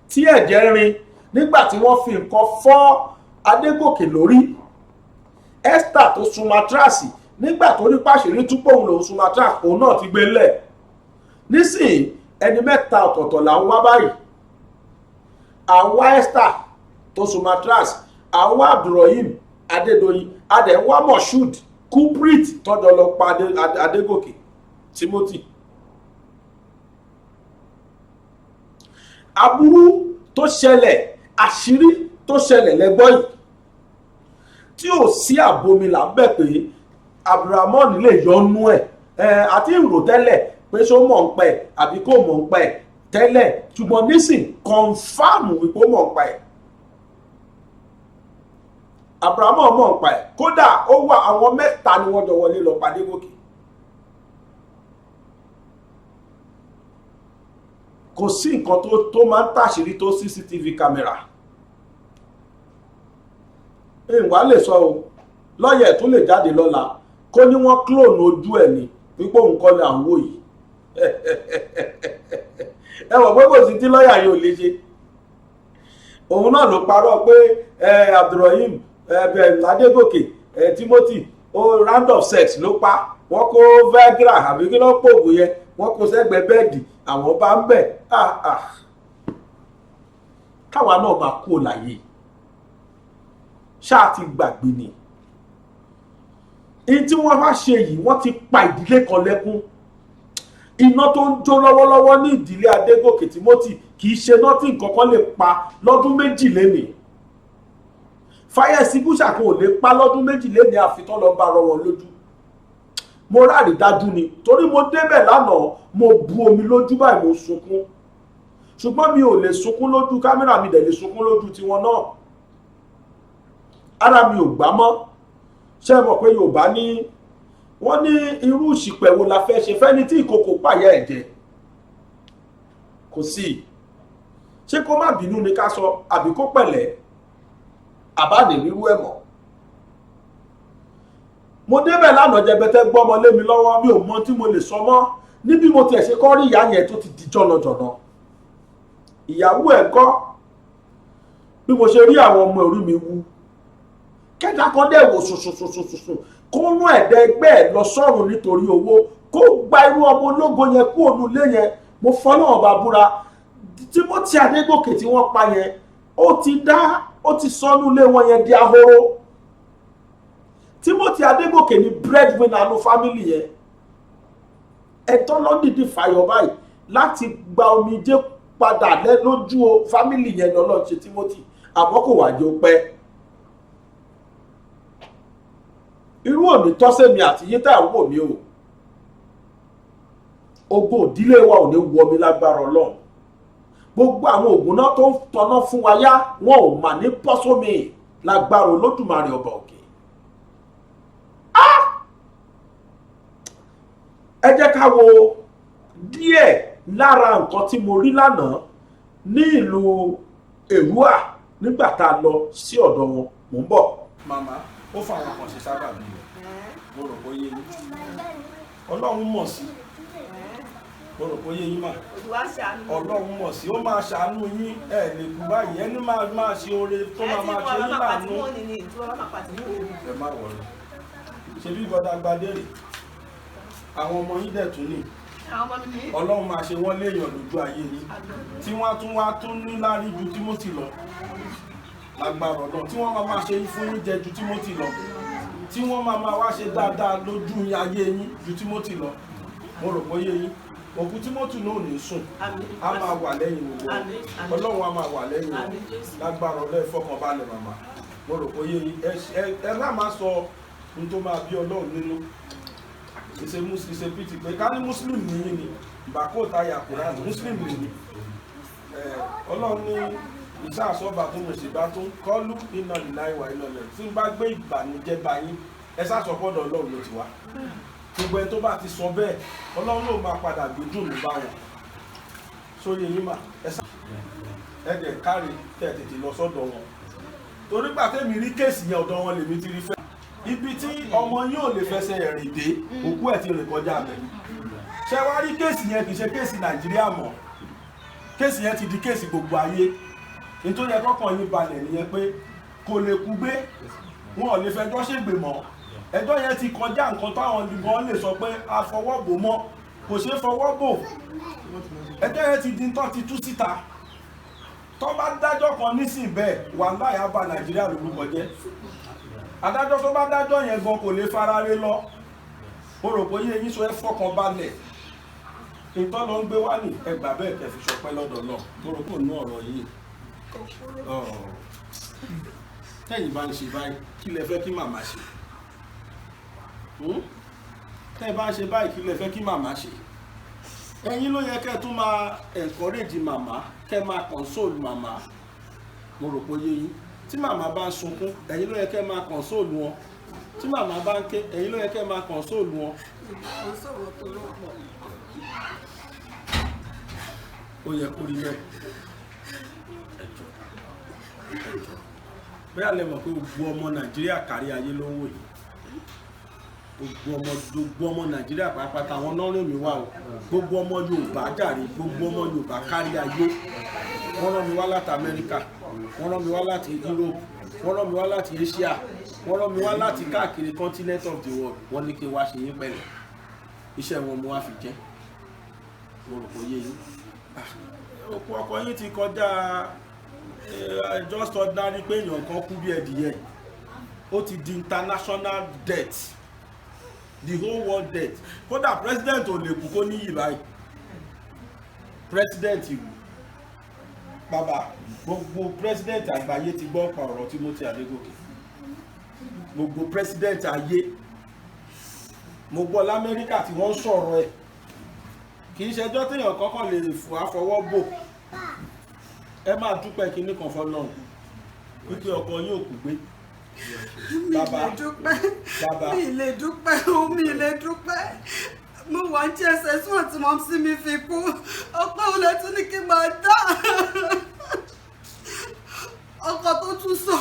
tí ẹ̀jẹ̀ rin nígbà tí wọ́n fi nǹkan fọ́ Adégòkè lórí. Esther tó sun mattress nígbà tó rí pàṣírí túpọ̀ òun lòún sun mattress, òun náà ti gbé lẹ̀. Nísìnyí ẹni mẹ́ta ọ̀tọ̀ọ̀tọ̀ là ń wá báyìí. À ń wá Esther tó sun mattress, à ń wá Abdulrahim Adédoyin, a dẹ̀ ń wá Moshood Kuprit tọ́jọ́ lọ pa Adégòkè Timothy. Aburú tó ṣẹlẹ̀, àṣírí tó ṣẹlẹ̀ lẹ́gbọ́ yìí tí ò sí àbomi là ń bẹ̀ pé Abdulrahman lè yọnu ẹ̀ àti ìrò tẹ́lẹ̀ pé ṣó mọ̀ ń pẹ́ àbí kò mọ̀ ń pẹ́ tẹ́lẹ̀, ṣùgbọ́n nísìn kọ̀nfàmù wípé ó mọ̀ ń pẹ́. Abdulrahman mọ̀ ń pẹ́, kódà ó wà àwọn mẹ́ta ni wọ́n jọ wọlé lọ pa Adégòkè. Kò sí nǹkan tó máa ń tàṣírí tó CCTV camera. Ìwà lè sọ o, lọ́yẹ̀ tó lè jáde lọ́la kó ní wọ́n clone ojú ẹ̀ ni wípé òun kọ́ ni à ń wò yìí. Ẹ wọ̀ pé kò sí tí lọ́yà yìí ò lè ṣe. Òun náà ló parọ́ pé Abdulrahim Adégòkè Timothy ó round of sex ló pa. Wọ́n kó Viagra àbí kí ló pògùn yẹn, wọ́n kó sẹ́gbẹ̀ẹ́ bẹ́ẹ̀dì, àwọn bá ń bẹ̀. Káwa náà máa kú láyé ṣáà ti gbàgbé ni. Èyí tí wọ́n wá ṣe yìí, wọ́n ti pa ìdílé kan lẹ́kún. Iná tó ń jó lọ́wọ́lọ́wọ́ ní ìdílé Adégòkè Timothy kì í ṣe iná tí nǹkan kan lè pa lọ́dún méjì lénìí. Fire extinguisher kan ò lè pa lọ́dún méjì lénìí àfi tán lọ bá rọ wọn lójú. Mo ráàrí dájú ni, torí mo débẹ̀ lánàá, mo bu omi lójú báyìí, mo sunkún. Ṣùgbọ́n mi ò lè sunkún lójú kámẹ́rà, mi dẹ̀ lè sunkún lójú tiwọn náà. Ara mi ò gbá mọ́. Ṣé ẹ mọ̀ pé Yorùbá ní wọ́n ní irú ìṣìpẹ̀ wo la fẹ́ ṣe fẹ́ni tí ìkòkò pààyà ẹ̀ jẹ? Kò sí. Ṣé kó má bínú ni ká sọ, àbí kó pẹ̀lẹ́, àbá ní rírú ẹ̀ mọ́? Mo débẹ̀ lánàá, jẹbẹtẹ gbọ́mọ lé mi lọ́wọ́, mi ò mọ tí mo lè sọ mọ́. Níbi mo tiẹ̀ ṣe kọ́ rí ìyá yẹn tó ti di jọ̀nàjọ̀nà, ìyàwó ẹ̀ kọ́, bí mo ṣe rí àwọn ọmọ orí mi wú. Kẹta kan dẹ̀ wò sùsùsùsùsù kó rún ẹ̀dá ẹgbẹ́ ẹ̀ lọ sọ́run nítorí owó, kó gba irú ọmọ ológo yẹn kú ònú ilé yẹn. Mo fọlọ́run bá búra, Timothy Adégòkè tí wọ́n pa yẹn, ó ti dá, ó ti sọnù ilé wọn yẹn di ahoro. Timothy Adégòkè ni breadwinner nu family yẹn. Ẹ̀tọ́ lọ́dìdí fàyọ̀ báyìí láti gba omijé padà lójú family yẹn lọ́lọ́ ṣe Timothy, àmọ́ kò wá jẹ́ ó pẹ́. Irú òní tọ́sẹ̀mí àti yín tá à ń wò mí o, ogun òdílé wa ò ní wọ mi lágbára Ọlọ́run. Gbogbo àwọn ògùn náà tó ń tọná fún wa yá, wọn ò mà ní bọ́ sómi lágbára Olódùmarè ọba òkè. Ẹ jẹ́ ká wo díẹ̀ lára nǹkan tí mo rí lánàá ní ìlú Èrúwà nígbà tá a lọ sí ọ̀dọ̀ wọn. Mò ń bọ̀. Màmá ó fa àwọn kan ṣe sábà bí rẹ̀, mo rò bóyá yín Ọlọ́run mọ̀ sí, mo rò bóyá yín mà Ọlọ́run mọ̀ sí, ó máa ṣàánú yín. Ẹ lè kú báyìí, ẹni máa ṣe oore tó máa ṣe yín láàánú. Ẹ má wọlé, ṣe bí gbọdá gbadé rè, àwọn ọmọ yín dẹ̀ tún ní Ọlọ́run máa ṣe wọ́n léèyàn lójú ayé yín, tí wọ́n tún wá tún ní lárí ju Timothy lọ lágbára Ọlọ́run, tí wọ́n máa ṣe fún yín jẹ ju Timothy lọ, tí wọ́n máa wá ṣe dáadáa lójú ayé yín ju Timothy lọ. Mo rò bóyá yín òkú Timothy náà ò ní sùn, á máa wà lẹ́yìn gbogbo Ọlọ́run, á máa wà lẹ́yìn lágbára Ọlọ́run. Ìfọkànbalẹ̀ màmá, mo rò bóyá yín. Ẹ má máa sọ ohun tó máa bí Ọlọ́run nínú. It's a pity pé ká ní Muslim nìyí ni ìbá kó táyà Quran. Muslim nìyí. Ọlọ́run ní ìsáàsọ́ba tó mọ̀ sí bá tó ń kọ́lù iná ìlà ìwà ìlọlẹ̀ tí ń bá gbé ìbànújẹ́ bá yín, ẹ sàsọpọ̀dọ̀ Ọlọ́run ló ti wá. Gbogbo ẹni tó bá ti sọ bẹ́ẹ̀, Ọlọ́run ló máa padà gbé dùnú bá wọn sórí eyín mà. Ẹ sá ẹ dẹ̀ káre tẹ̀ tètè lọ sọ́dọ̀ wọn, torí gbà tẹ́mi rí case yẹn, ọ̀dọ̀ wọn lèmi ti rí fẹ́. Ibi tí ọmọ yín ò lè fẹsẹ̀ rìn dé, òkú ẹ̀ ti rìn kọjá bẹ̀. Ṣé wá rí case yẹn, kì í ṣe case Nàìjíríà mọ́, case yẹn ti di case gbogbo ayé. Nítorí ẹ kọ́kàn yín balẹ̀ nìyẹn pé kò lè kú gbé, wọn ò lè fẹjọ́ ṣègbè mọ́. Ẹjọ́ yẹn ti kọjá nǹkan táwọn gan lè sọ pé a fọwọ́ bò mọ́, kò ṣeé fọwọ́ bò. Ẹjọ́ yẹn ti di tán, ti tú síta. Tó bá dájọ́ kan nísìn bẹ́ẹ̀, wàláhì, á bà Nàìjíríà lórúkọ jẹ́. Adájọ́ tó bá dájọ́ yẹn gan kò lè farare lọ. Mo rò pé yín sọ, ẹ fọkàn balẹ̀. Ìtọ́ ló ń gbé wá ní ẹgbàá bẹ́ẹ̀, kẹ́ fi ṣọpẹ́ lọ́dọ̀ náà. Mo rò pé òun ọ̀rọ̀ yìí tẹ́yìn bá ń ṣe báyìí, kí lẹ fẹ́ kí màmá ṣe? Tẹ́yìn bá ń ṣe báyìí, kí lẹ fẹ́ kí màmá ṣe? Ẹ̀yin ló yẹ kẹ́ tún máa encourage màmá, kẹ́ máa console màmá. Mo rò pé yé yín. Tí màmá bá ń sunkún, ẹ̀yin ló yẹ kẹ́ máa console wọn. Tí màmá bá ń ké, ẹ̀yin ló yẹ kẹ́ máa console wọn. Kò sọ̀rọ̀ tó ló pọ̀. Ó yẹ kó rí bẹ́ẹ̀. Ẹjọ́, ẹjọ́, bóyá lẹ mọ̀ pé gbogbo ọmọ Nàìjíríà kárí ayé ló ń wò yìí. Gbogbo ọmọ Nàìjíríà pàápàá, àwọn náà rìn mí wá o, gbogbo ọmọ Yorùbá jàre, gbogbo ọmọ Yorùbá kárí ayé. Wọ́n rán mi wá láti Amẹ́ríkà, wọ́n rán mi wá láti Europe, wọ́n rán mi wá láti Asia, wọ́n rán mi wá láti káàkiri continent of the world. Wọ́n ní kí n wá ṣe yín pẹ̀lẹ́. Iṣẹ́ wọn mo wá fi jẹ́. Mo rò pé yé yín. Òkú ọkọ yín ti kọjá just ordinary pé èèyàn kan kú bí ẹdìyẹ. Ó ti di international death, the whole world death. Kódà president ò lè kú kó níyì báyìí, president ìlú bàbá. Gbogbo president àgbáyé ti gbọ́ pa ọ̀rọ̀ Timothy Adégòkè. Gbogbo president ayé, mo gbọ́ lamẹ́ríkà tí wọ́n ń sọ̀rọ̀ ẹ̀. Kì í ṣẹjọ́ téèyàn kọ́kọ́ lè fò àfọwọ́ bò. Ẹ máa dúpẹ́ kinní kan fọlọ́run wípé ọkọ yín ò kú gbé. Mi Bàbá. lè dúpẹ́. Bàbá. Mi lè dúpẹ́ o, mi lè dúpẹ́. Mo wà ní JSS 1 tí mumsy mi fi kú. Ọpẹ́ òun lè tún ní kí n máa dá ọkọ tó tún sọ.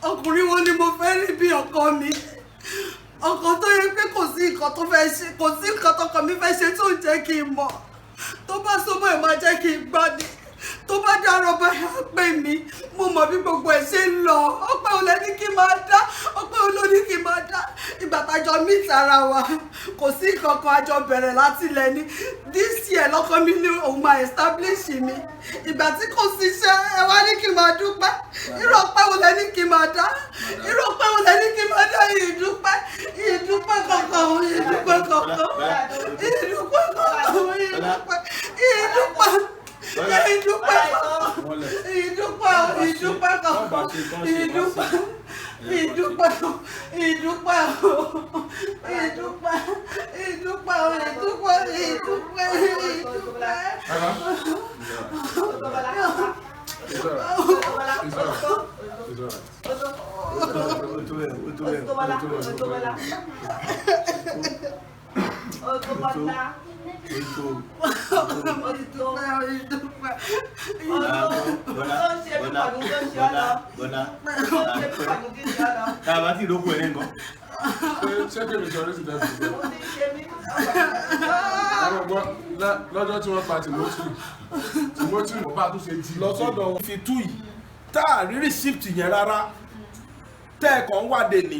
Ọkùnrin wo ni mo fẹ́ rí bí ọkọ mi? Ọkọ tó yẹ pé kò sí nǹkan tó fẹ́ ṣe, kò sí nǹkan tọkọ mi fẹ́ ṣe tó ń jẹ́ kí n mọ̀. Tó bá sọ́mọ́ ẹ̀ máa jẹ́ kí n gbá ni. Tó bá dárò báyà pè mí, mo mọ̀ bí gbogbo ẹ̀ ṣe ń lọ. Ọpẹ́ òun lẹ ní kí n máa dá, ọpẹ́ òun ló ní kí n máa dá. Ìgbà tájọ meet ara wa, kò sí nǹkan kan, àjọ bẹ̀rẹ̀ láti ilẹ̀ ni. This year lọ́kọ mi ní òun máa establish mi. Ìgbà tí kò sí iṣẹ́, ẹ wá ní kí n máa dúpẹ́. Irú ọpẹ́ wo lẹ ní kí n máa dá? Irú ọpẹ́ wo lẹ ní kí n máa dá? Ìdúpẹ́, ìdúpẹ́ kankan, ìdúpẹ́ kankan, ìdúpẹ́ kankan, ìdúpẹ́, ìdúpẹ́, ìdúpẹ́ kankan, ìdúpẹ́, ìdúpẹ́ kankan, ìdúpẹ́, ìdúpẹ́, ìdúpẹ́, ìdúpẹ́, ìdúpẹ́, ìdúpẹ́, ìdúpẹ́, ìdúpẹ́. It's alright. It's alright. It's alright. Ó tó bẹ́ẹ̀, ó tó bẹ́ẹ̀, ó tó bẹ́ẹ̀, ó tó bẹ́ẹ̀. Ó tó, ó tó. Ìdúpẹ́, ìdúpẹ́. Bọ́lá, Bọ́lá, Bọ́lá, Bọ́lá, tá a bá ti rókò ẹ̀ nǹkan. Ṣé kí mi sọ ní ìsìtẹ́ fún mi? Àwọn ọgbọ́n lọ́jọ́ tí wọ́n pa Timothy, Timothy bá tún ṣe jí. Lọ sọ́dọ̀ wọn fi tú yìí tá a rí receipt yẹn rárá, tẹ́ ẹ̀ kàn ń wádìí ní.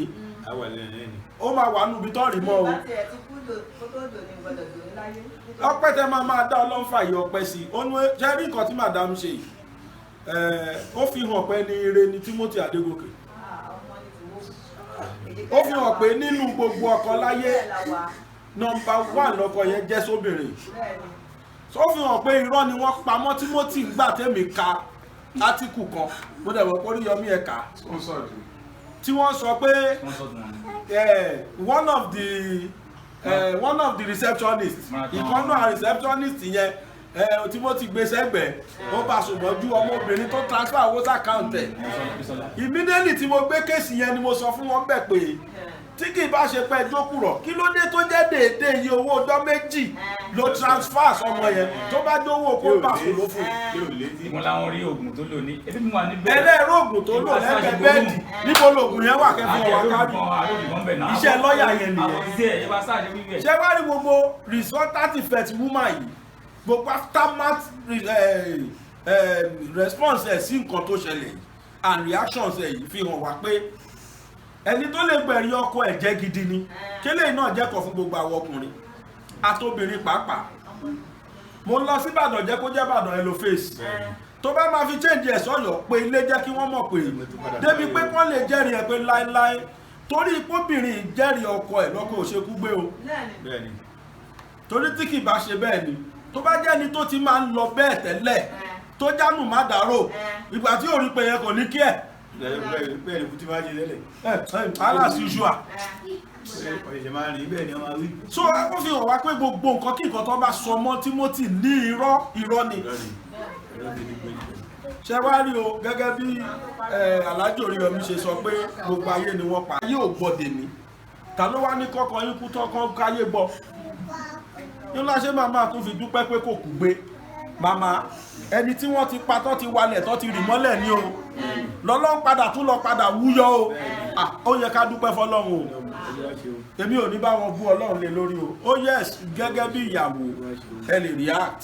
Àwọn ẹ̀lẹ́ni lẹ́ni. Ó máa wà níbi tó rí mọ́ o. Ọpẹ́ tẹ́ máa máa dá, Ọlọ́run fàyè ọpẹ́ sí i. Ó ní ṣe rí nǹkan tí madam ṣe yìí, ó fi hàn pé ní ire ni Timothy Adégòkè. Ó fi hàn pé nínú gbogbo ọkọ láyé, number one lọkọ yẹn jẹ́ sóbìnrin. Ó fi hàn pé irọ́ ni wọ́n pamọ́ Timothy. Gbà tẹ́mi ka átíkù kan, mo dẹ̀ wọ́n pé Oríyọmí ẹ̀ka Sponsored. tí wọ́n sọ pé one of the One of the receptionists, ìkànnà receptionist yẹn, Timothy gbé sẹ́gbẹ̀ẹ́, ó bá sùnmọ́jú ọmọbìnrin tó transfer owó s'account ẹ̀. Immediately tí mo gbé case yẹn ni mo sọ fún wọn bẹ̀ pé tí kì í bá ṣe pẹ́ jókùrọ̀, kí ló dé tó jẹ́ déédéé iye owó ọjọ́ 2 ló transfer sọmọ yẹn, tó bá jówó kó bà sùn ló fún un. Ìwọ̀n làwọn rí oògùn tó lò ní ebi mi wà níbẹ̀. Ẹlẹ́rọ oògùn tó lò lẹ́gbẹ̀ẹ́ bẹ́ẹ̀dì, níbo lóògùn yẹn wà kẹfún ọwọ́ kárí? Iṣẹ́ lọ́ọ̀yà yẹn nìyẹn. Ṣé wá rí gbogbo resultant effect woman yìí, gbogbo aftermath response ẹ̀ sí nǹkan tó ṣẹlẹ̀ yìí and reactions ẹ̀ yìí fi hàn wá pé ẹni tó lè gbẹ̀rí ọkọ ẹ̀ jẹ́ gidi ni. Kélé náà jẹ́kọ̀ọ́ fún gbogbo àwọn ọkùnrin àtobìnrin pàápàá. Mo lọ sí Ìbàdàn, jẹ́ kó jẹ́ Ìbàdàn ẹ lo face tó bá máa fi change ẹ̀ sọ́yọ̀ pé ilé jẹ́ kí wọ́n mọ̀ pé débi pé kán lè jẹ́rìí ẹ pé láéláé, torí ipóbìnrin jẹ́rìí ọkọ ẹ̀ lọ́kọ ò ṣe kú gbé o. Torí tí kì bá ṣe bẹ́ẹ̀ ni, tó bá jẹ́ ni tó ti máa ń lọ bẹ́ẹ̀ tẹ́lẹ̀ tó jánù má dàrò, ìgbà tí ò rí pé yẹn kò ní kí ẹ̀. Alas usual. So ó fi hàn wá pé gbogbo nǹkan kí nǹkan tó bá sọ mọ́ Timothy ní irọ́ irọ́ ni. Ṣé wá rí o, gẹ́gẹ́ bí Alhaji Oríyọmí ṣe sọ pé gbogbo ayé ni wọ́n pa, ayé ò gbọ́ dèmí, ta ló wá ní kọ́kọ́ yín kú tọ́kàn káyé gbọ́? Nílá ṣé màmá tún fi dúpẹ́ pé kò kú gbé. Màmá, ẹni tí wọ́n ti pa tán ti walẹ̀ tán ti rì mọ́lẹ̀ ní o, lọ́lọ́run padà tún lọ padà wúyọ́ o. Ó yẹ ká dúpẹ́ fọlọ́run o. Èmi ò ní bá wọn bú Ọlọ́run lé lórí o. Oh yes, gẹ́gẹ́ bí ìyàwó ẹ lè react,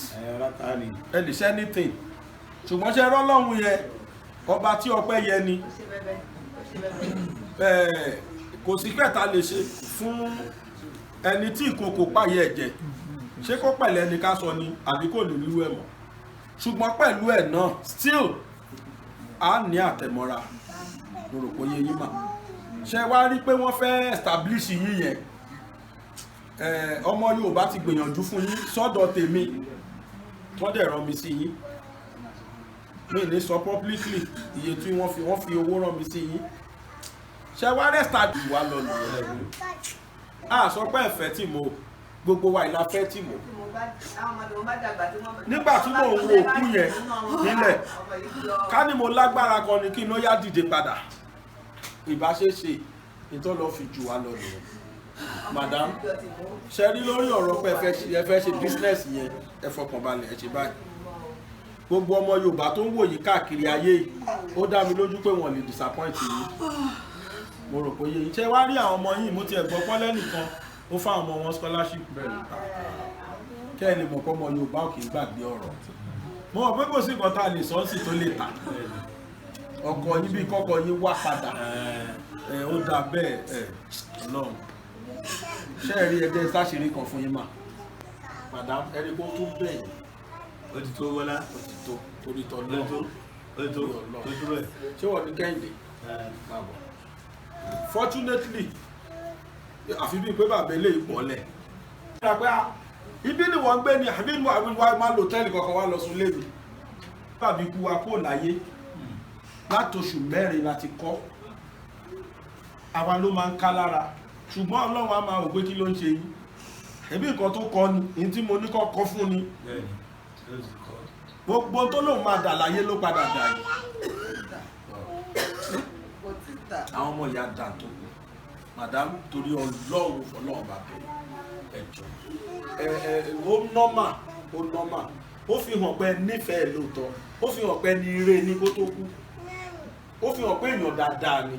ẹ lè ṣe anything, ṣùgbọ́n ṣe rọ́lọ́run yẹn, ọba tí ọpẹ́ yẹ ni. Kò sí pẹ̀ta lè ṣe fún ẹni tí ìkòkò pààyè ẹ̀jẹ̀, ṣé kó pẹ̀lẹ́ ni ká sọ ni àbí kò ní rírú ẹ̀ mọ́? Ṣùgbọ́n pẹ̀lú ẹ̀ náà still a ní àtẹ̀mọ́ra. Mo rò pé yé yín mà. Ṣé wá rí pé wọ́n fẹ́ establish yín yẹn, ọmọ Yorùbá ti gbìyànjú fún yín sọ́dọ̀ tèmi, wọ́n dẹ̀ rán mi sí yín. Mi ní sọ publicly iye tí wọ́n fi owó rán mi sí yín. Ṣé wá rẹ́sítà wà lọ nìyẹn? A sọ pé ẹ̀fẹ́ tí mo gbogbo wa ìlà fẹ́ tí mo nígbà tí mo ń wo òkú yẹn nílẹ̀, ká ní mo lágbára kan ni kí n ló yá dìde padà, ìbáṣeṣe ìtọ́ lọ fi jù wá lọ nìyẹn. Madam, ṣe rí lórí ọ̀rọ̀ pé ẹ fẹ́ ṣe business yẹn, ẹ fọkànbalẹ̀, ẹ ṣe báyìí. Gbogbo ọmọ Yorùbá tó ń wò yìí káàkiri ayé yìí, ó dá mi lójú pé wọ́n lè disappoint yín. Mo rò pé yìí ṣe wá rí àwọn ọmọ yìí, mo ti ẹ̀gbọ́n pọ́lẹ́ nìkan ó fáwọn ọmọ wọn scholarship bẹ́ẹ̀ kẹ́ ẹ lè mọ̀ pé ọmọ Yorùbá ò kì í gbàgbé ọ̀rọ̀. Mo mọ̀ pé kò sí nǹkan tá a lè sọ sí tó lè tà. Ọkọ yín bí kọ́kọ́ yín wá padà, ẹ ó dáa bẹ́ẹ̀. Ẹ Ọlọ́run, ṣé ẹ rí ẹgbẹ́ sáṣìírí kan fún yín mà? Madam, ẹ rí kó tún bẹ́ẹ̀. Ó ti tó Bọ́lá. Ó ti tó torí tọ́ lọ́ọ̀. Ó ti tó Ṣé wọ́n ní Kẹ́hìndé? Fortunately, àfi bíi pé bàbá eléyìí bọ́lẹ̀. Ibi ni wọ́n ń gbé ni àbí wọ́n máa lò tẹ́lì kankan wá lọ sùn lébi. Bàbí ikú wa kúrò láyé látòṣù 4 láti kọ́. Àwa ló máa ń ká lára, ṣùgbọ́n Ọlọ́run á máa wò pé kí ló ń ṣe yín. Ẹbí nǹkan tó kọ ni, èyí tí mo ní kọ́ kọ́ fún ni. Gbogbo tó lóun máa dà láyé ló padà dà yìí. Àwọn ọmọ ìyá dà tó kù. Madam, torí Ọlọ́run fọlọ́run bá bẹ̀rẹ̀, ẹ jọ̀ọ́. Ó nọ́mà, ó nọ́mà. Ó fi hàn pé nífẹ̀ẹ́ lóòótọ́, ó fi hàn pé ní ire ní kó tó kú, ó fi hàn pé èèyàn dáadáa ni.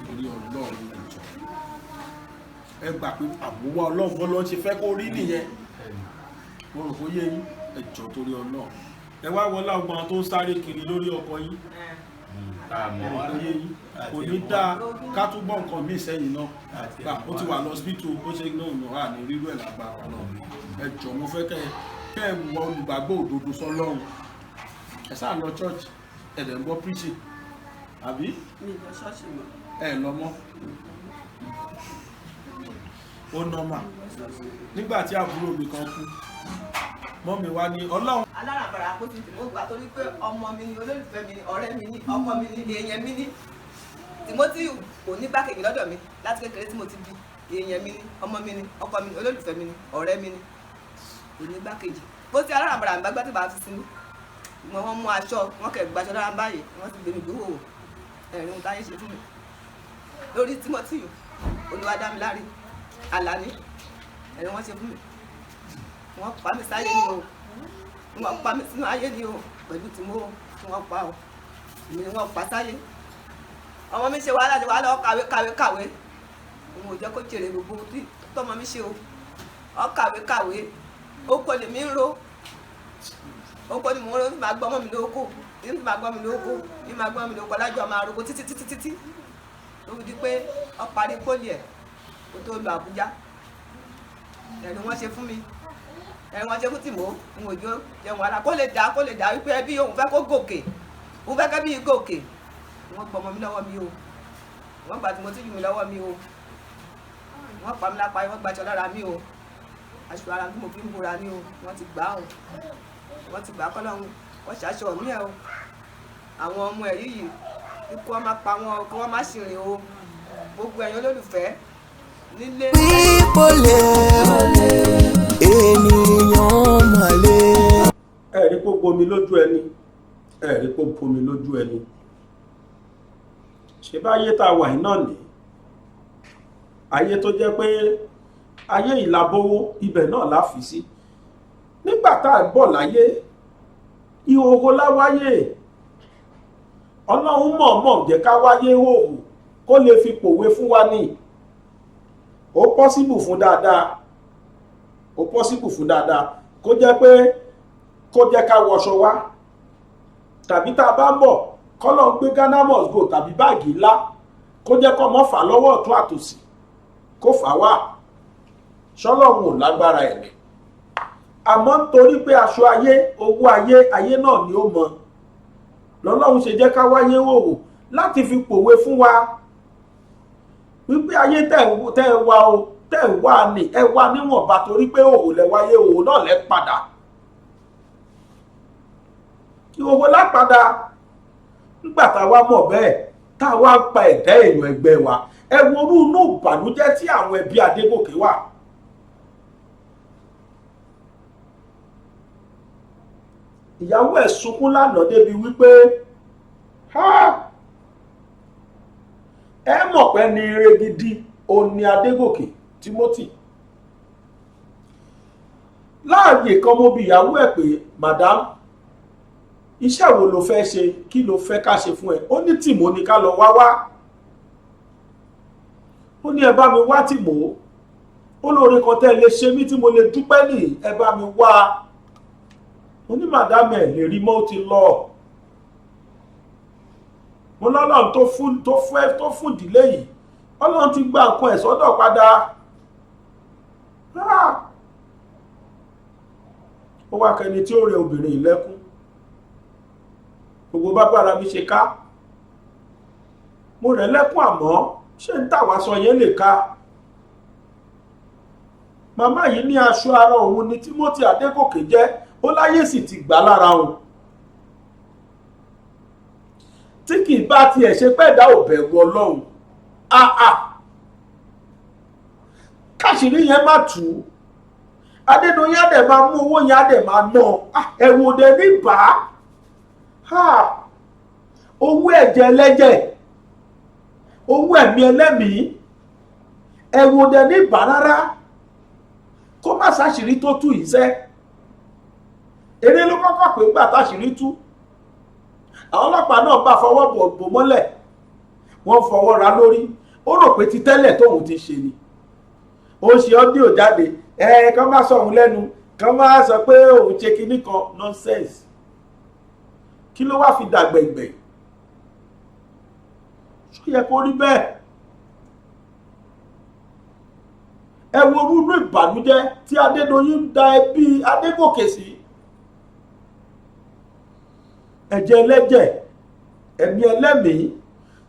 Torí Ọlọ́run, ẹ jọ̀ọ́. Ẹ gbà pé àbúwá Ọlọ́run bọ́ ló ń ṣe fẹ́ kó rí nìyẹn. Mo rò pé yé yín, ẹ jọ̀ọ́ torí Ọlọ́run. Ẹ wá wọlé ọgbọ́n tó ń sáré kiri lórí ọkọ yín. Kò ní dáa ká tún gbọ́ nǹkan míì sẹ́yìn náà. Ó ti wà lọ́sibítù, ó ṣe náà nà á ní rírú ẹ̀ lágbára náà. Ẹ jọ̀ọ́, mo fẹ́ kẹ́ ẹ wọ olùgbàgbọ́ òdodo sọ́lọ́run. Ẹ sáà lọ church, ẹ dẹ̀ ń gbọ́ preaching, àbí? Ẹ lọ mọ́. Ó nọ́mà. Nígbà tí àbúrò mi kan kú, mọ́mi wá ní Ọlọ́run. Aláràbarà kó ti dìbò gbà torí pé ọmọ mi ni, olólùfẹ́ mi ni, ọ̀rẹ́ mi ni, ọkọ mi ni, èèyàn mi ni. Timothy Kò ní gbákejì lọ́dọ̀ mi láti kékeré tí mo ti bí. Èèyàn mi ni, ọmọ mi ni, ọkọ mi ni, olólùfẹ́ mi ni, ọ̀rẹ́ mi ni. Kò ní gbákejì. Bó ti alárànbarà gbá tí bàá fi sinmi, ìmọ̀ wọn mú aṣọ wọn kẹ̀ gbaṣọ lára báyìí, wọ́n ti gbé mi gbówó. Ẹ̀rín ohun táyé ṣe fún mi lórí Timothy Olúwadámiláre Àlàní, ẹ̀rín wọ́n ṣe fún mi. Wọ́n pa mí sáyé ni o, wọ́n pa mí sínú ayé ni o, pẹ̀lú tìmọ́ tí wọ́n pa o, èmi ni wọ́n pa sáyé. Ọmọ mi ṣe wàhálà ṣe wàhálà, ó kàwé kàwé kàwé, òun ò jẹ́ kó jèrè gbogbo tí tọmọ mi ṣe o. Ó kàwé kàwé, oko lèmi ń ro, oko ni mò ń ro, ní màá gbọ́ ọmọ mi lóko, ní màá gbọ́ mi lóko, ní màá gbọ́ mi lóko lájọ máa roko títí títí títí tó fi di pé ó parí pólì ẹ̀ kó tó lọ Àbújá. Ẹ̀rí wọ́n ṣe fún mi, ẹ̀rí wọ́n ṣe fún tìmọ́, n ò jó jẹun wàhálà kó lè dá, kó lè dá wípé ẹbí òun fẹ́ kó gòkè, òun fẹ́ kẹ́bí gòkè. Wọ́n gbọ́ ọmọ mi lọ́wọ́ mi o, wọ́n gbà tí mo ti yù mí lọ́wọ́ mi o, wọ́n pa mí lápá, wọ́n gbaṣọ lára mi o, aṣọ ara tí mo fi ń bora ni o, wọ́n ti gbà o, wọ́n ti gbà kọ́lọ́hún, wọ́n ṣaṣọ mi ẹ̀ o. Àwọn ọmọ ẹ̀ yìí ikú wọn máa pa wọn, kí wọ́n má ṣì rìn o. Gbogbo ẹ̀yin olólùfẹ́ nílé. Pípọ̀lẹ̀ ènìyàn mọ̀lẹ́. Ẹ̀rí kó bomi lójú ẹni, ẹ̀rí kó bomi lójú ẹni. Ṣé báyé tá a wà yìí náà ní ayé tó jẹ́ pé ayé ìlàbówó ibẹ̀ náà la fi sí. Nígbà tá a bọ̀ láyé, ìhòòhò láwáyé. Ọlọ́run mọ̀ọ́mọ̀ jẹ́ ká wáyé hòhò kó lè fi pòwe fún wa ní. Ó possible fún dáadáa, ó possible fún dáadáa kó jẹ́ pé kó jẹ́ ká wọṣọ wá, tàbí tá a bá ń bọ̀ kọ́lọ̀ ń gbé Ghana must go tàbí báàgì ńlá, kó jẹ́ kó mọ́ fà lọ́wọ́ ọ̀tún àtòsì kó fà wá. Ṣọlọ́run ò lágbára ẹ̀ ní, àmọ́ nítorí pé aṣọ ayé, owó ayé, ayé náà ni ó mọ, lọ́lọ́run ṣe jẹ́ ká wáyé wòwò láti fi pòwe fún wa wípé ayé tẹ́ ẹ wá o, tẹ́ ẹ wá ní, ẹ wá níwọ̀nba, torí pé òwò lẹ wáyé, òwò náà lẹ padà, ìhòòhò lápadà. Nígbà tá a wá mọ̀ bẹ́ẹ̀, tá a wá ń pa ẹ̀dá èèyàn ẹgbẹ́ wa, ẹ wo orú inú ìbànújẹ́ tí àwọn ẹbí Adégòkè wà. Ìyàwó ẹ̀ sunkún lánàá débi wípé ẹ mọ̀ pé ní ire gidi òun ni Adégòkè Timothy. Láàyè kan mo bi ìyàwó ẹ̀ pé, madam, iṣẹ́ wo lo fẹ́ ṣe, kí lo fẹ́ ká ṣe fún ẹ? Ó ní tìmọ́ ni ká lọ wá wá. Ó ní ẹ bá mi wá tìmọ́, ó lóore kan tẹ́ ẹ lè ṣe mí tí mo lè dúpẹ́ nìyí, ẹ bá mi wá. Mo ní madam, ẹ lè rí mọ́, ó ti lọ. Mo lọ́lọ́run tó fún tó fún tó fún ìdílé yìí, ọlọ́run ti gba nǹkan ẹ̀ sọ́dọ̀ padà. Ó wá kẹni tí ó rẹ obìnrin yìí lẹ́kún. Gbogbo bábára mi ṣe ká, mo rẹ̀ lẹ́kún, àmọ́ ṣé ń tàwa sọ yẹn lè ká. Màmá yìí ní aṣọ ara òun ni Timothy Adégòkè jẹ́, ó láyé sì ti gbà lára òun. Tí kì í bá tiẹ̀ ṣe pẹ́ dá ò bẹ̀rù ọlọ́run, àà káṣírí yẹn má tú. Adédoyin á dẹ̀ máa mú owó yẹn, á dẹ̀ máa ná, ẹ̀rù òde ní bá owó ẹ̀jẹ̀ ẹlẹ́jẹ̀, owó ẹ̀mí ẹlẹ́mìí, ẹ̀rù òde ní bá rárá. Kó má ṣàṣírí tó tú yìí sẹ́, eré ló kọ́kọ́ pé gbà táṣírí tú. Àwọn ọlọ́pàá náà bá fọwọ́ bò mọ́lẹ̀, wọ́n fọwọ́ ra lórí. Ó rò pé ti tẹ́lẹ̀ tóun ti ṣe ni, ó ṣe ọ́díò jáde, ẹ kàn má sọ òun lẹ́nu, kàn má sọ pé òun ṣe kinní kan, nonsense. Kí ló wá fi dàgbẹ̀gbẹ̀? Ṣó yẹ kó rí bẹ́ẹ̀? Ẹ wo orú ìbànújẹ́ tí Adédoyin ń da ẹbí Adégòkè sí. Ẹ̀jẹ̀ ẹlẹ́jẹ̀, ẹ̀mí ẹlẹ́mìí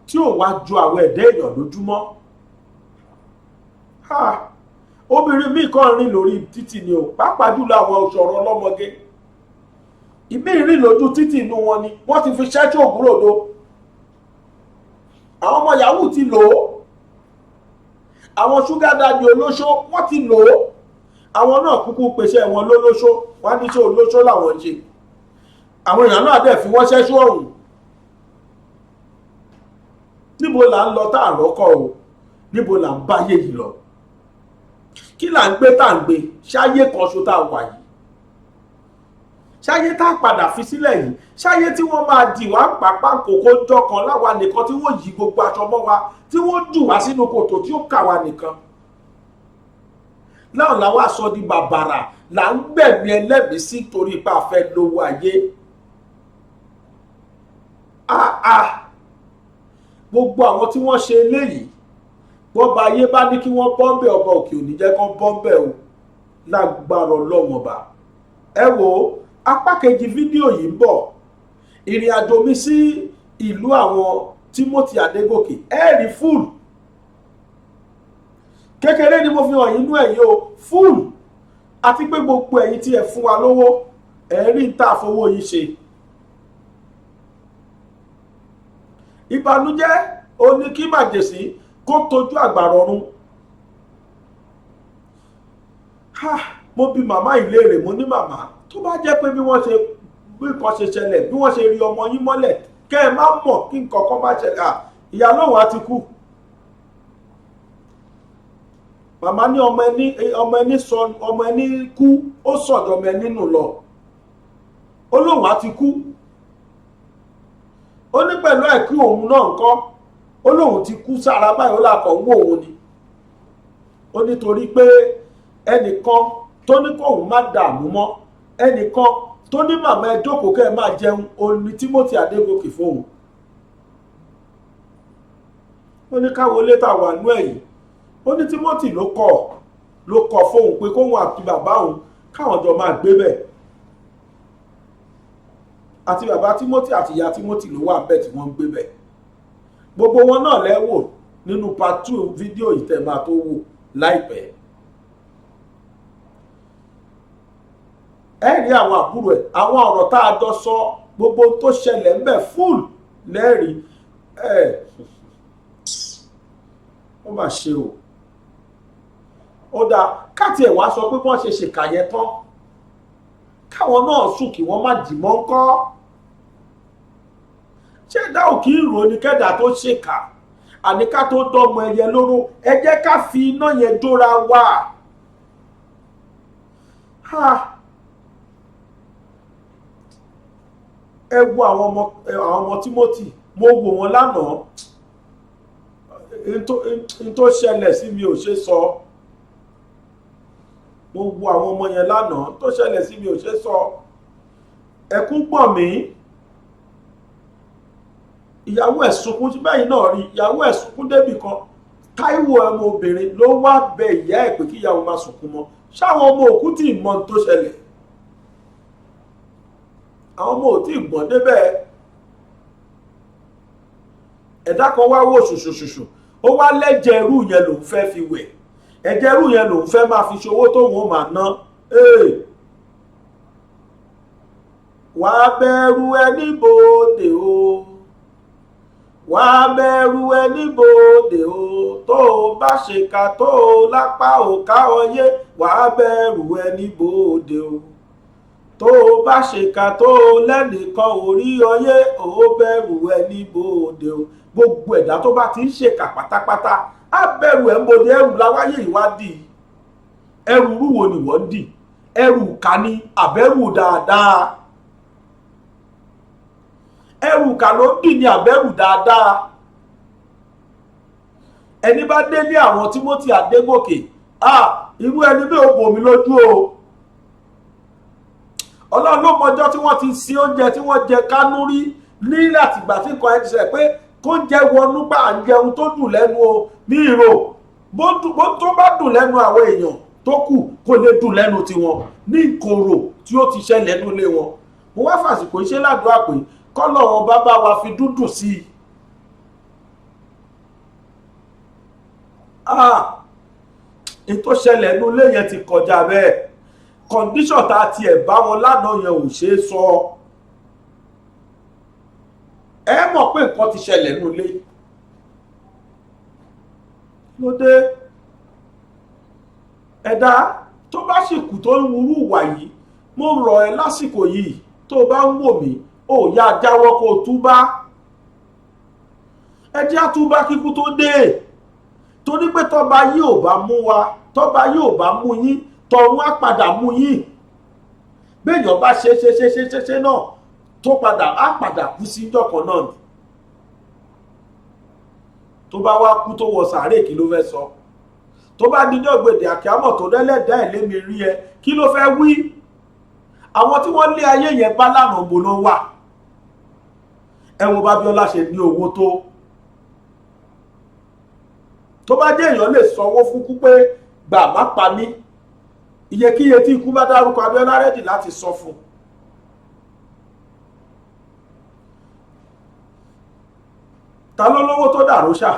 tí ò wá ju àwọn ẹ̀dá èèyàn lójúmọ́. Obìnrin míì kàn rìn lórí títì ni o, pàápàá jùlọ àwọn òṣòro ọlọ́mọge. Ìmí rìn lójú títì inú wọn ni wọ́n ti fi ṣẹ́ṣọ́ ògúròdo. Àwọn ọmọ yahoo ti lò ó. Àwọn sugar daddy olóṣó, wọ́n ti lò ó. Àwọn náà kúkú pèsè wọn lólóṣó, wọ́n á ní ṣe olóṣó làwọn ń ṣe. Àwọn èèyàn náà dẹ̀ fi wọ́n ṣẹ́ṣú ọ̀hún. Níbo là ń lọ tá à rọ́kọ̀ o? Níbo là ń báyé yìí lọ? Kí là ń gbé tá à ń gbé? Ṣáyé kan ṣo tá a wà yìí, ṣáyé tá a padà fi sílẹ̀ yìí, ṣáyé tí wọ́n máa dì wá pàpà kòkó jọ kan láwa nìkan, tí wọ́n yí gbogbo aṣọ mọ́ wa, tí wọ́n jù wá sínú kòtò tí ó kà wá nìkan láwọn làwọn aṣọ di bàbàrà là ń gbẹ̀mí ẹlẹ́mìí sí torí ipa fẹ́ lówó ayé. Ah ah, gbogbo àwọn tí wọ́n ṣe eléyìí, bọ́ba ayé bá ní kí wọ́n bọ́ńbẹ́, ọba òkè òní jẹ́ kán bọ́ńbẹ́ o, lágbára Ọlọ́wọ̀n ọba. Ẹ wo apá kejì fídíò yìí ń bọ̀. Ìrìn àjò mi sí ìlú àwọn Timothy Adégòkè, ẹ rí full. Kékeré ni mo fi hàn yín inú ẹ̀yìn o, full. Àti pé gbogbo ẹ̀yin tí ẹ fún wa lówó, ẹ rí ń tà fowó yín ṣe. Ìbànújẹ́ ó ní kí màjèsí kó tójú àgbà rọrùn. Mo bi màmá ìléèrè, mo ní màmá, tó bá jẹ́ pé bí wọ́n ṣe bí nǹkan ṣe ṣẹlẹ̀, bí wọ́n ṣe rí ọmọ yín mọ́lẹ̀, kẹ́ ẹ má mọ̀ kí nǹkan kan má ṣẹlẹ̀, ìyá lóhùn á ti kú. Màmá ní ọmọ ẹni, ọmọ ẹni sọ, ọmọ ẹni kú, ó sọ̀dọ̀ ọmọ ẹni nù lọ. Ó lóhùn á ti kú. Ó ní pẹ̀lú àìkú òun náà ńkọ́, ó lóhùn ti kú sára báyìí, ó làkọ̀ ń wò òun ni. Ó nítorí pé ẹnìkan tó ní kóun má dààmú mọ́, ẹnìkan tó ní màmá ẹ jókòó kẹ́ ẹ máa jẹun, òun ni Timothy Adégòkè fóun. Ó ní káwo létà wà nú ẹ̀yìn. Ó ní Timothy ló kọ̀ fóun pé kóun àti bàbá òun káwọn jọ máa gbé bẹ̀. Àti bàbá Timothy àti ìyá Timothy ló wà bẹ́ẹ̀ tí wọ́n ń gbé bẹ̀. Gbogbo wọn náà lẹ́wò nínú part 2 fídíò yìí tẹ́ máa tó wò láìpẹ́. Ẹ rí àwọn àbúrò ẹ̀, àwọn ọ̀rọ̀ tá a jọ sọ, gbogbo tó ṣẹlẹ̀ ń bẹ̀ full lẹ́rìí. Ẹ̀ ó mà ṣe o. Ó dáa káàtì ẹ̀ wá sọ pé wọ́n ṣe ṣèkà yẹn tán, káwọn náà sùn kí wọ́n má dì mọ́ ńkọ́. Ṣé ẹ̀dá ò kí ń rò ní kẹ́dà tó ṣèkà, àní ká tó dọ́mọ ẹyẹ lóró, ẹ jẹ́ ká fi iná yẹn jóra wá. Ẹ wo àwọn ọmọ Timothy, mo wò wọ́n lánàá. N tó ṣẹlẹ̀ sí mi ò ṣe sọ. Mo wo àwọn ọmọ yẹn lánàá, tó ṣẹlẹ̀ sí mi ò ṣe sọ. Ẹkún gbọ̀n mí. Ìyàwó ẹ̀ sunkún, bẹ́ẹ̀ náà rí ìyàwó ẹ̀ sunkún débì kan. Táíwò ọmọ obìnrin ló wá bẹ ìyá ẹ̀ pé kí ìyàwó má sunkún mọ́. Ṣáwọn ọmọ òkú tí ì mọ ohun tó ṣẹlẹ̀? Àwọn ọmọ ò tí ì gbọ́n débẹ̀. Ẹ̀dá kan wá wò ṣùṣùṣùṣù, ó wá lẹ́jẹ̀ irú yẹn lòún fẹ́ fi wẹ̀, ẹ̀jẹ̀ irú yẹn lòún fẹ́ máa fi ṣòwò tóun ó máa ná. Wà á bẹ̀rù ẹni bòde o, wà á bẹ̀rù ẹni bòde o, tó o bá ṣèkà tó o lápá ò ká ọyé, wà á bẹ̀rù ẹni bòde o, tó o bá ṣèkà tó o lẹ́nìkan ò rí ọyé, ò bẹ̀rù ẹni bòde o. Gbogbo ẹ̀dá tó bá ti ń ṣèkà pátápátá á bẹ̀rù ẹ̀ ń bòde. Ẹrù láwáyé ìwádìí, ẹrù rúwo ni wọ́n dì? Ẹrù kà ní àbẹ̀rù dáadáa? Ẹrù kà ló dì ní àbẹ̀rù dáadáa? Ẹni bá délé àwọn Timothy Adégòkè, irú ẹni bí ó bòmí lójú o. Ọlọ́run ló mọjọ́ tí wọ́n ti ṣe oúnjẹ tí wọ́n jẹ kánú rí ní látìgbà tí nǹkan ẹ ti ṣẹlẹ̀ pé kó jẹ wọnú bá à ń jẹun tó dùn lẹ́nu o. Ní ìrò bó tó bá dùn lẹ́nu àwọn èèyàn tó kù kó lè dùn lẹ́nu tiwọn ní ìkorò tí ó ti ṣẹlẹ̀ nínú ilé wọn. Mo wá fàsìkò iṣẹ́ ládùúgbà pé kọ́lọ̀ wọn bá bá wa fi dúdùn sí i. N tó ṣẹlẹ̀ nínú ilé yẹn ti kọjá bẹ́ẹ̀. Kọ̀ǹdíṣọ̀n tá a tiẹ̀ bá wọn lánàá yẹn ò ṣeé sọ. Ẹ mọ̀ pé nǹkan ti ṣẹlẹ̀ nínú ilé. Ló dé. Ẹ̀dá tó bá sì kù tó ń wúrú ìwà yìí, mo rọ̀ ẹ́ lásìkò yìí, tó bá ń wò mí, ó yá jáwọ́ kó o túbá. Ẹ jẹ́ àtúbá kíkú tó dé, torí pé tọ́ba yìí ò bá mú wa, tọ́ba yìí ò bá mú yín, tọ̀run á padà mú yín. Béèyàn bá ṣe ṣe ṣe ṣe ṣe ṣe náà, tó padà á padà kú sí ìjọkan náà ni. Tó bá wá kú, tó wọ sàárè, kí ló fẹ́ sọ? Tó bá dídọ́ gbèdè àkíámọ̀, tó rẹ́lẹ́dá ẹ̀ lémi rí ẹ, kí ló fẹ́ wí? Àwọn tí wọ́n lé ayé yẹn bá lánàá, bò ló wà? Ẹ wo bábíọ́lá ṣe ní owó tó. Tó bá jẹ́ èèyàn lè sanwó fún kú pé gbà má pa mí, iyekíye tí ikú bá dárúkọ, Abíọ́lá ready láti sọ fún. Ta ló lówó tó dàrósà?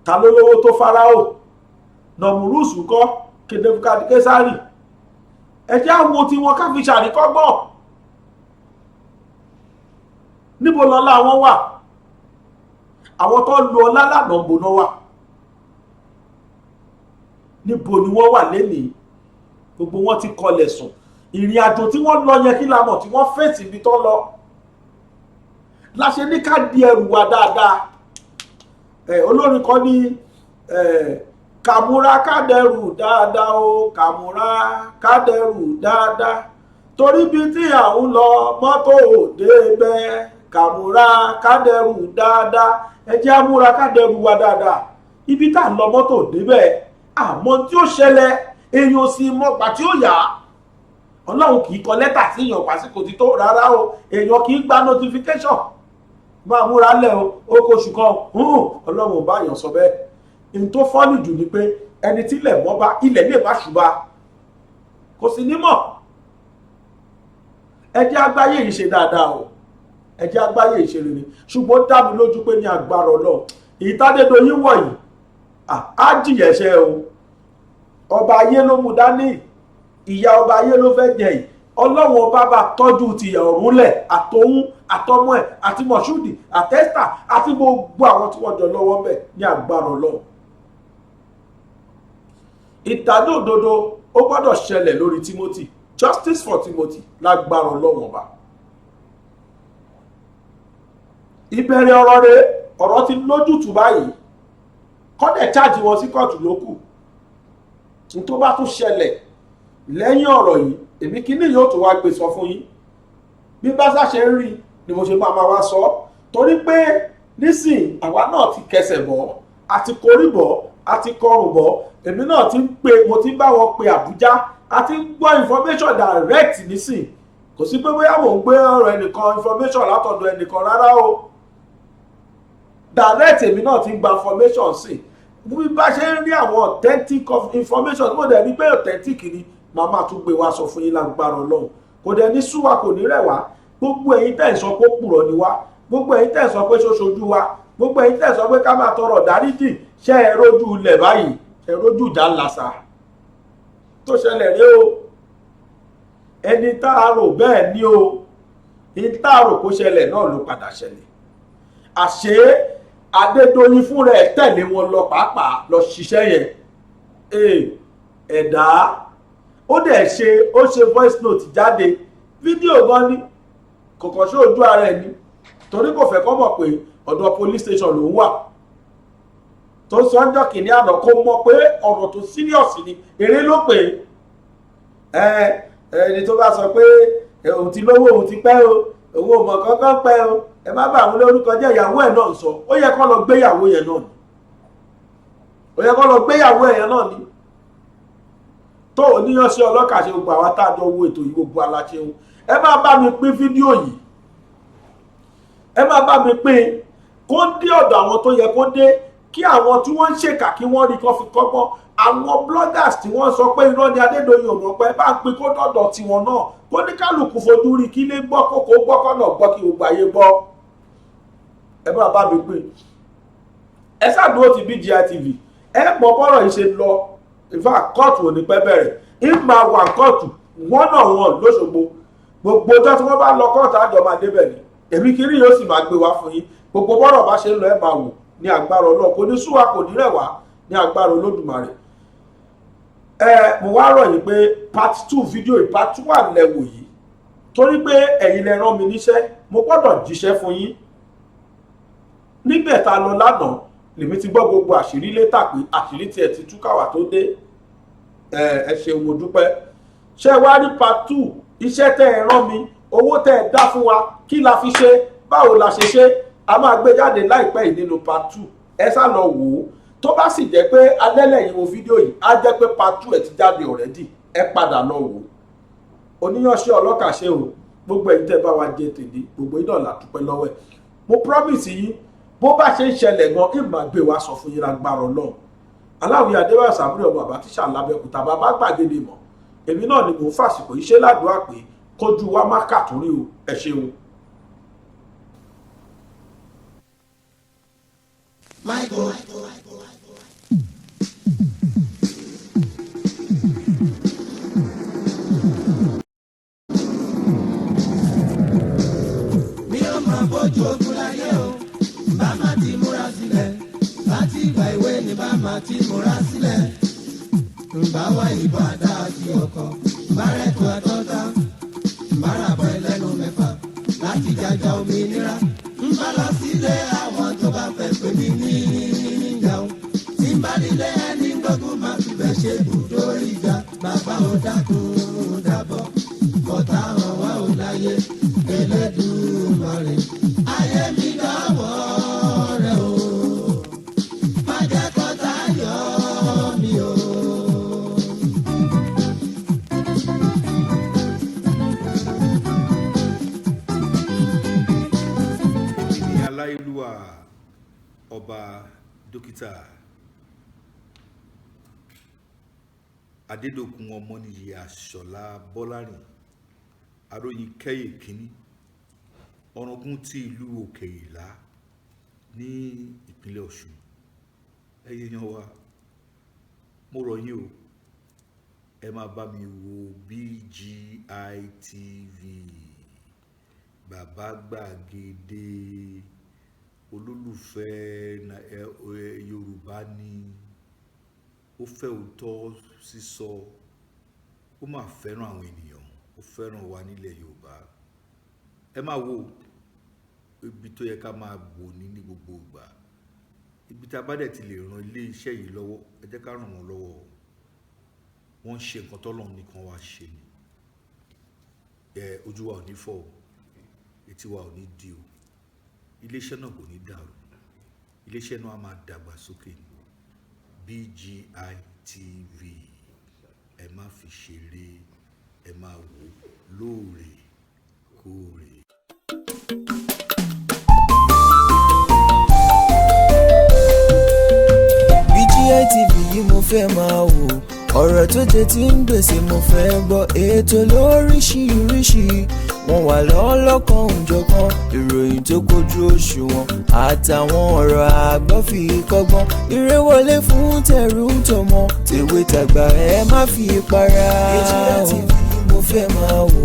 Ta ló lówó tó Fáráò? Nọmùrúsù kọ́ Kèdèkésárì. Ẹ jẹ́ àwọn tí wọn ká fi ṣàríkọ́gbọ́n. Níbo lọ́lá wọn wà? Àwọn tó lu ọlá lánàá, ń boná wà? Níbo ni wọ́n wà lénìí? Gbogbo wọn ti kọlẹ̀ sùn. Ìrìn àjò tí wọ́n lọ yẹn, kí la mọ̀ tí wọ́n fèsì ibi tó lọ? Láṣẹ ní ká di ẹrù wa dáadáa. Ẹ olórin kan ní ẹ kàmúra kádẹrù dáadáa o, kàmúra kádẹrù dáadáa, torí bí tí à ń lọ, mọ́tò ò débẹ̀. Kàmúra kádẹrù dáadáa. Ẹ jẹ́ àmúra kádẹrù wa dáadáa. Ibi tá à ń lọ, mọ́tò ò débẹ̀. Àmọ́ tí ó ṣẹlẹ̀, èèyàn sì mọ̀gbà tí ó yá. Ọlọ́run kì í kọ lẹ́tà sí èèyàn pàṣípò tító rárá o. Èèyàn kì í gba notification, máa múra lẹ̀ o, ó kó oṣù kan. Ọlọ́run ò bá èèyàn sọ bẹ́ẹ̀. N tó funny jù ni pé ẹni tí ilẹ̀ mọ́ bá, ilẹ̀ lè má ṣùgbà, kò sì ní mọ̀. Ẹ jẹ́ agbáyé yìí ṣe dáadáa o, ẹ jẹ́ agbáyé yìí ṣe rere. Ṣùgbọ́n dá mi lójú pé ní agbára Ọlọ́run, ìtàdédoyin wọ̀nyí á jìyà ẹ̀ṣẹ̀ o. Ọba ayé ló mú dání, ìyá ọba ayé ló fẹ́ jẹ yìí. Ọlọ́run ọba bá tọ́jú tìyà ọ̀run lẹ̀, àtòun àtọmọ ẹ̀ àti Mọ̀ṣúdì àtẹ́sítà àti gbogbo àwọn tí wọ́n jọ lọ́wọ́ bẹ̀ ní agbára Ọlọ́run. Ìdájọ́ òdodo ó gbọ́dọ̀ ṣẹlẹ̀ lórí Timothy. Justice for Timothy lágbára Ọlọ́run ọba. Ìbẹ̀rẹ̀ ọ̀rọ̀ rẹ̀, ọ̀rọ̀ ti lójútùú báyìí. Kọ́dẹ̀ chájì wọn sí kóòtù ló kù. N tó bá tún ṣẹlẹ̀ lẹ́yìn ọ̀rọ̀ yìí, èmi kíní yóò tún wá gbé sọ fún yín. Bí bá ṣàṣẹ ń rí ni mo ṣe máa máa wá sọ, torí pé nísìn àwa náà ti kẹsẹ̀ bọ̀, àti korí bọ̀, àti kọrùn bọ̀. Èmi náà ti ń pè, mo ti ń bá wọn pe Àbújá, a ti ń gbọ́ information direct nísìn. Kò sí pé bóyá mò ń gbé ọ̀rọ̀ ẹnìkan, information látọ̀dọ̀ ẹnìkan, rárá o. Direct, èmi náà ti ń gba information sí. Bí bá ṣe ń rí àwọn authentic information tí mo dẹ̀ rí pé authentic ni, màá máa tún gbé wá sọ fún yín lágbára Ọlọ́run. Kò dẹ̀ ní sú wa, kò ní rẹ̀ wá. Gbogbo ẹ̀yin tẹ̀ ń sọ pé pùrọ̀ ni wá, gbogbo ẹ̀yin tẹ̀ ń sọ pé ṣoṣojú wa, gbogbo ẹ̀yin tẹ̀ ń sọ pé ká máa tọrọ dáríjì, ṣé ẹ rójú ilẹ̀ báyìí? Ẹ rójú ìjà ńlá tó ṣẹlẹ̀ rí o. Ẹni tá a rò bẹ́ẹ̀ ni o, ní tá a rò kó ṣẹlẹ̀ náà ló padà ṣẹlẹ̀. Àṣé Adédoyin fúnra ẹ̀ tẹ̀lé wọn lọ pàápàá lọ ṣiṣẹ́ yẹn. Ẹ̀dá ó dẹ̀ ṣe, ó ṣe voice note jáde, fídíò gan ni, kò kàn ṣe ojú ara ẹ̀ ni, torí kò fẹ́ kọ́ mọ̀ pé ọ̀dọ̀ police station lòún wà tó sọ ń jọ́ kìíní àná. Kó mọ̀ pé ọ̀rọ̀ tó serious ni, eré ló pè é. Ẹni tó bá sọ pé òun ti lówó, òun ti pẹ́ o, òun ò mọ̀ kankan pẹ́ o, ẹ má bà àwọn lórúkọ jẹ́. Ìyàwó ẹ̀ náà sọ, ó yẹ kó lọ gbéyàwó yẹn náà ni, ó yẹ kó lọ gbéyàwó ẹ̀ yẹn náà ni. Tó oníyanṣẹ́ ọlọ́kà ṣe, gbogbo àwa tá a jọ wo ètò yìí, gbogbo aláṣẹun, ẹ máa bá mi pín fídíò yìí, ẹ máa bá mi pín kó dé ọ̀dọ̀ àwọn tó yẹ kó dé, kí àwọn tí wọ́n ń ṣèkà kí wọ́n rí kó fi kọ́gbọ́n. Àwọn bloggers tí wọ́n sọ pé irọ́ ni Adédoyin ò mọ̀ pé, bá ń pín kó dọ̀dọ̀ tiwọn náà, kó ní kálukú fojú rí, kí lè gbọ́, kókó gbọ́, kọ́nà gbọ́, kí gbogbo ayé gbọ́. Ẹ bá bá mi pín. Ẹ ṣàdúró ti BGI TV, ẹ mọ bọ́rọ̀ yìí ṣe lọ. In fact, kóòtù ò ní pẹ́ bẹ̀rẹ̀. Ìmọ̀ wà kóòtù one on one lóṣogbo. Gbogbo ọjọ́ tí wọ́n bá lọ kóòtù, àjọ máa débẹ̀ ni. Èmi kiri yóò sì máa gbé wá fún yín. Gbogbo bọ́rọ̀ bá ṣe ń lọ, ẹ máa wò ní agbára Ọlọ́run. Kò ní sú wa, kò ní rẹ̀ wá ní agbára Olódùmarè. Ẹ mo wá rọ̀ yín pé part 2 fídíò yìí, part 1 lẹ́wò yìí, torí pé ẹ̀yin lẹ rán mi níṣẹ́, mo gbọ́dọ̀ jíṣẹ́ fún yín. Níbẹ̀ tá a lọ lánàá, lèmi ti gbọ́ gbogbo àṣírí létà pé àṣírí tiẹ̀ ti tú káwà tó dé. Ẹ ṣeun, mo dúpẹ́. Ṣé wá rí part 2, iṣẹ́ tẹ́ ẹ rán mi, owó tẹ́ ẹ dá fún wa, kí la fi ṣe, báwo la ṣe ṣe, a máa gbé jáde láìpẹ́ yìí nínú part 2. Ẹ sá lọ wò ó. Tó bá sì jẹ́ pé alẹ́ lẹ́yìn wo fídíò yìí, á jẹ́ pé part 2 ẹ̀ ti jáde already. Ẹ padà lọ wò ó. Oníyanṣẹ́ ọlọ́kà ṣe o. Gbogbo ẹ̀yin tẹ́ bá wa jẹ tèdè, gbogbo yín náà la dúpẹ́ lọ́wọ́ ẹ̀. Mo promise yín, bó bá ṣe ń ṣẹlẹ̀ gan, ìmọ̀ gbé wa sọ fún yín lágbára Ọlọ́run. Aláwìyé Adébáyọ̀ Sàmúlẹ̀, ọmọ àbá tíṣà lábẹ́kúta, bàbá gbàgede mọ̀, èmi náà ni mò ń fàsìkò yìí ṣe ládùúgbà pé kójú wa má kàtúrí o. Ẹ ṣeun. Michael. Mi ò máa bójú ogun láyé o, bá má ti múra sílẹ̀. Láti ìgbà ìwé ni bá má ti múra sílẹ̀. Ǹbá wá ìbọn àdá àti ọkọ̀, bá rẹ̀kọ̀ àtọ́ta, ǹbá ràbọ̀ ẹlẹ́nu mẹ́fà láti jàjà òmìnira. Ǹbá lọ sílé àwọn tó bá fẹ́ pè mí ní ìjà o. Tí n bá nílé ẹni gbógun máa fi bẹ́ ṣe bùdó ìjà. Bàbá ò dákun dábọ̀, kọ̀tà hàn wá ò láyé. Elédùmarè, ayé mi dọ́wọ́ rẹ o. Má jẹ́ kọ́tà yọ mí o. Ní aláìlúwà, Ọba Dókítà Adédọ̀kun Ọmọnìyí Àṣọlá Bọ́lárìn Aróyin Kẹ́yè Kínní, Ọ̀ràngún ti ìlú Òkè Ìlá ní ìpínlẹ̀ Ọ̀ṣun. Ẹ̀yin èèyàn wa, mo rọ̀ yín o, ẹ máa bá mi wo BGI TV, Bàbá Gbàgede olólùfẹ́ Yorùbá ni, ó fẹ́ òótọ́ sísọ, ó máa fẹ́ràn àwọn ènìyàn, ó fẹ́ràn wa nílẹ̀ Yorùbá. Ẹ máa wo ibi tó yẹ ká máa wò ní gbogbo ìgbà. Ibi tá a bá dẹ̀ ti lè ran ilé iṣẹ́ yìí lọ́wọ́, ẹ jẹ́ ká ràn wọ́n lọ́wọ́. Wọ́n ń ṣe nǹkan tọ́lọ́run nìkan wá ṣe ni. Ẹ ojú wa ò ní fọ́ o, etí wa ò ní di o, iléeṣẹ́ náà kò ní dàrú, iléeṣẹ́ náà á máa dàgbà sókè ni. BGI TV, ẹ má fi ṣeré, ẹ máa wò lóòrèkóòrè. BGI TV yìí mo fẹ́ máa wò, ọ̀rọ̀ tó jẹ ti ń gbèsè mo fẹ́ gbọ́, ètò lóríṣiríṣi, wọ́n wà lọ́lọ́kan òjọ̀kan, ìròyìn tó kojú òṣùwọ̀n àtàwọn ọ̀rọ̀ àgbọ́ fi kọ́gbọ́n, eré wọlé fún tẹ̀rù tọmọ, tèwe tàgbà ẹ má fi para. BGI TV yìí mo fẹ́ máa wò,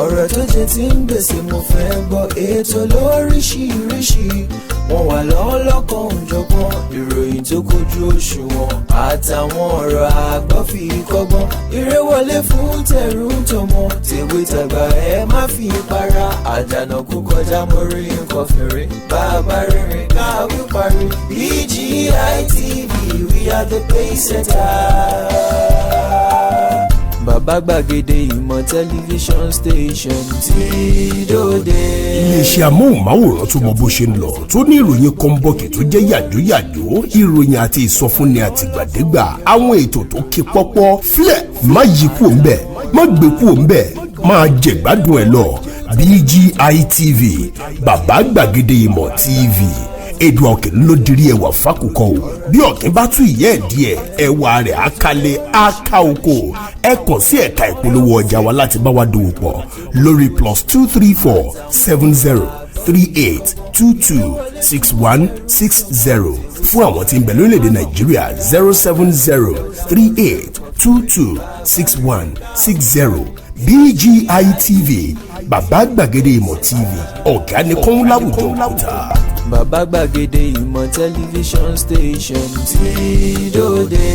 ọ̀rọ̀ tó jẹ ti ń gbèsè mo fẹ́ gbọ́, ètò lóríṣiríṣi, wọ́n wà lọ́lọ́kan òjọ̀kan, ìròyìn tó kojú òṣùwọ̀n àtàwọn ọ̀rọ̀ àgbọ́ fi kọ́gbọ́n, eré wọlé fún tẹ̀rù tọmọ, tèwe tàgbà ẹ má fi para. Àdànà kú kọjá mórí nǹkan fèrè, bàbá rere káwí parí. BGI TV, we are the pace setter. Bàbá Gbàgede ìmọ̀ tẹlifíṣọ̀n station tí dòde. Iléeṣẹ́ amóhùnmáwòrán tó mọ bó ṣe ń lọ, tó ní ìròyìn kọ́ńbọ̀kì tó jẹ́ yàjóyàjó, ìròyìn àti ìsọfúnni àtìgbàdégbà, àwọn ètò tó kí pọ́pọ́ filẹ̀, má yí kúò ńbẹ̀, má gbé kúò ńbẹ̀, máa jẹ̀gbádùn ẹ̀ lọ. BGI TV, Bàbá Gbàgede ìmọ̀ TV, èdè ọ̀kìn ló dirí ẹwà fákòkò o. Bí ọ̀kìn bá tún ìyẹ́ ẹ̀ díẹ̀, ẹwà rẹ̀ á kalẹ̀, á ká oko. Ẹ kàn sí ẹ̀ka ìpolówó ọjà wa láti bá wa dòwò pọ̀ lórí +234 70 38 22 61 60. Fún àwọn tí ń bẹ lórílẹ̀‐èdè Nàìjíríà, 07038226160. BGI TV, Bàbá Gbàgede ìmọ̀ TV, ọ̀gá ni kọ́ń láwùjọ òkúta. Bàbá Gbàgede ìmọ̀ tẹlifíṣọ̀n station tí dòde.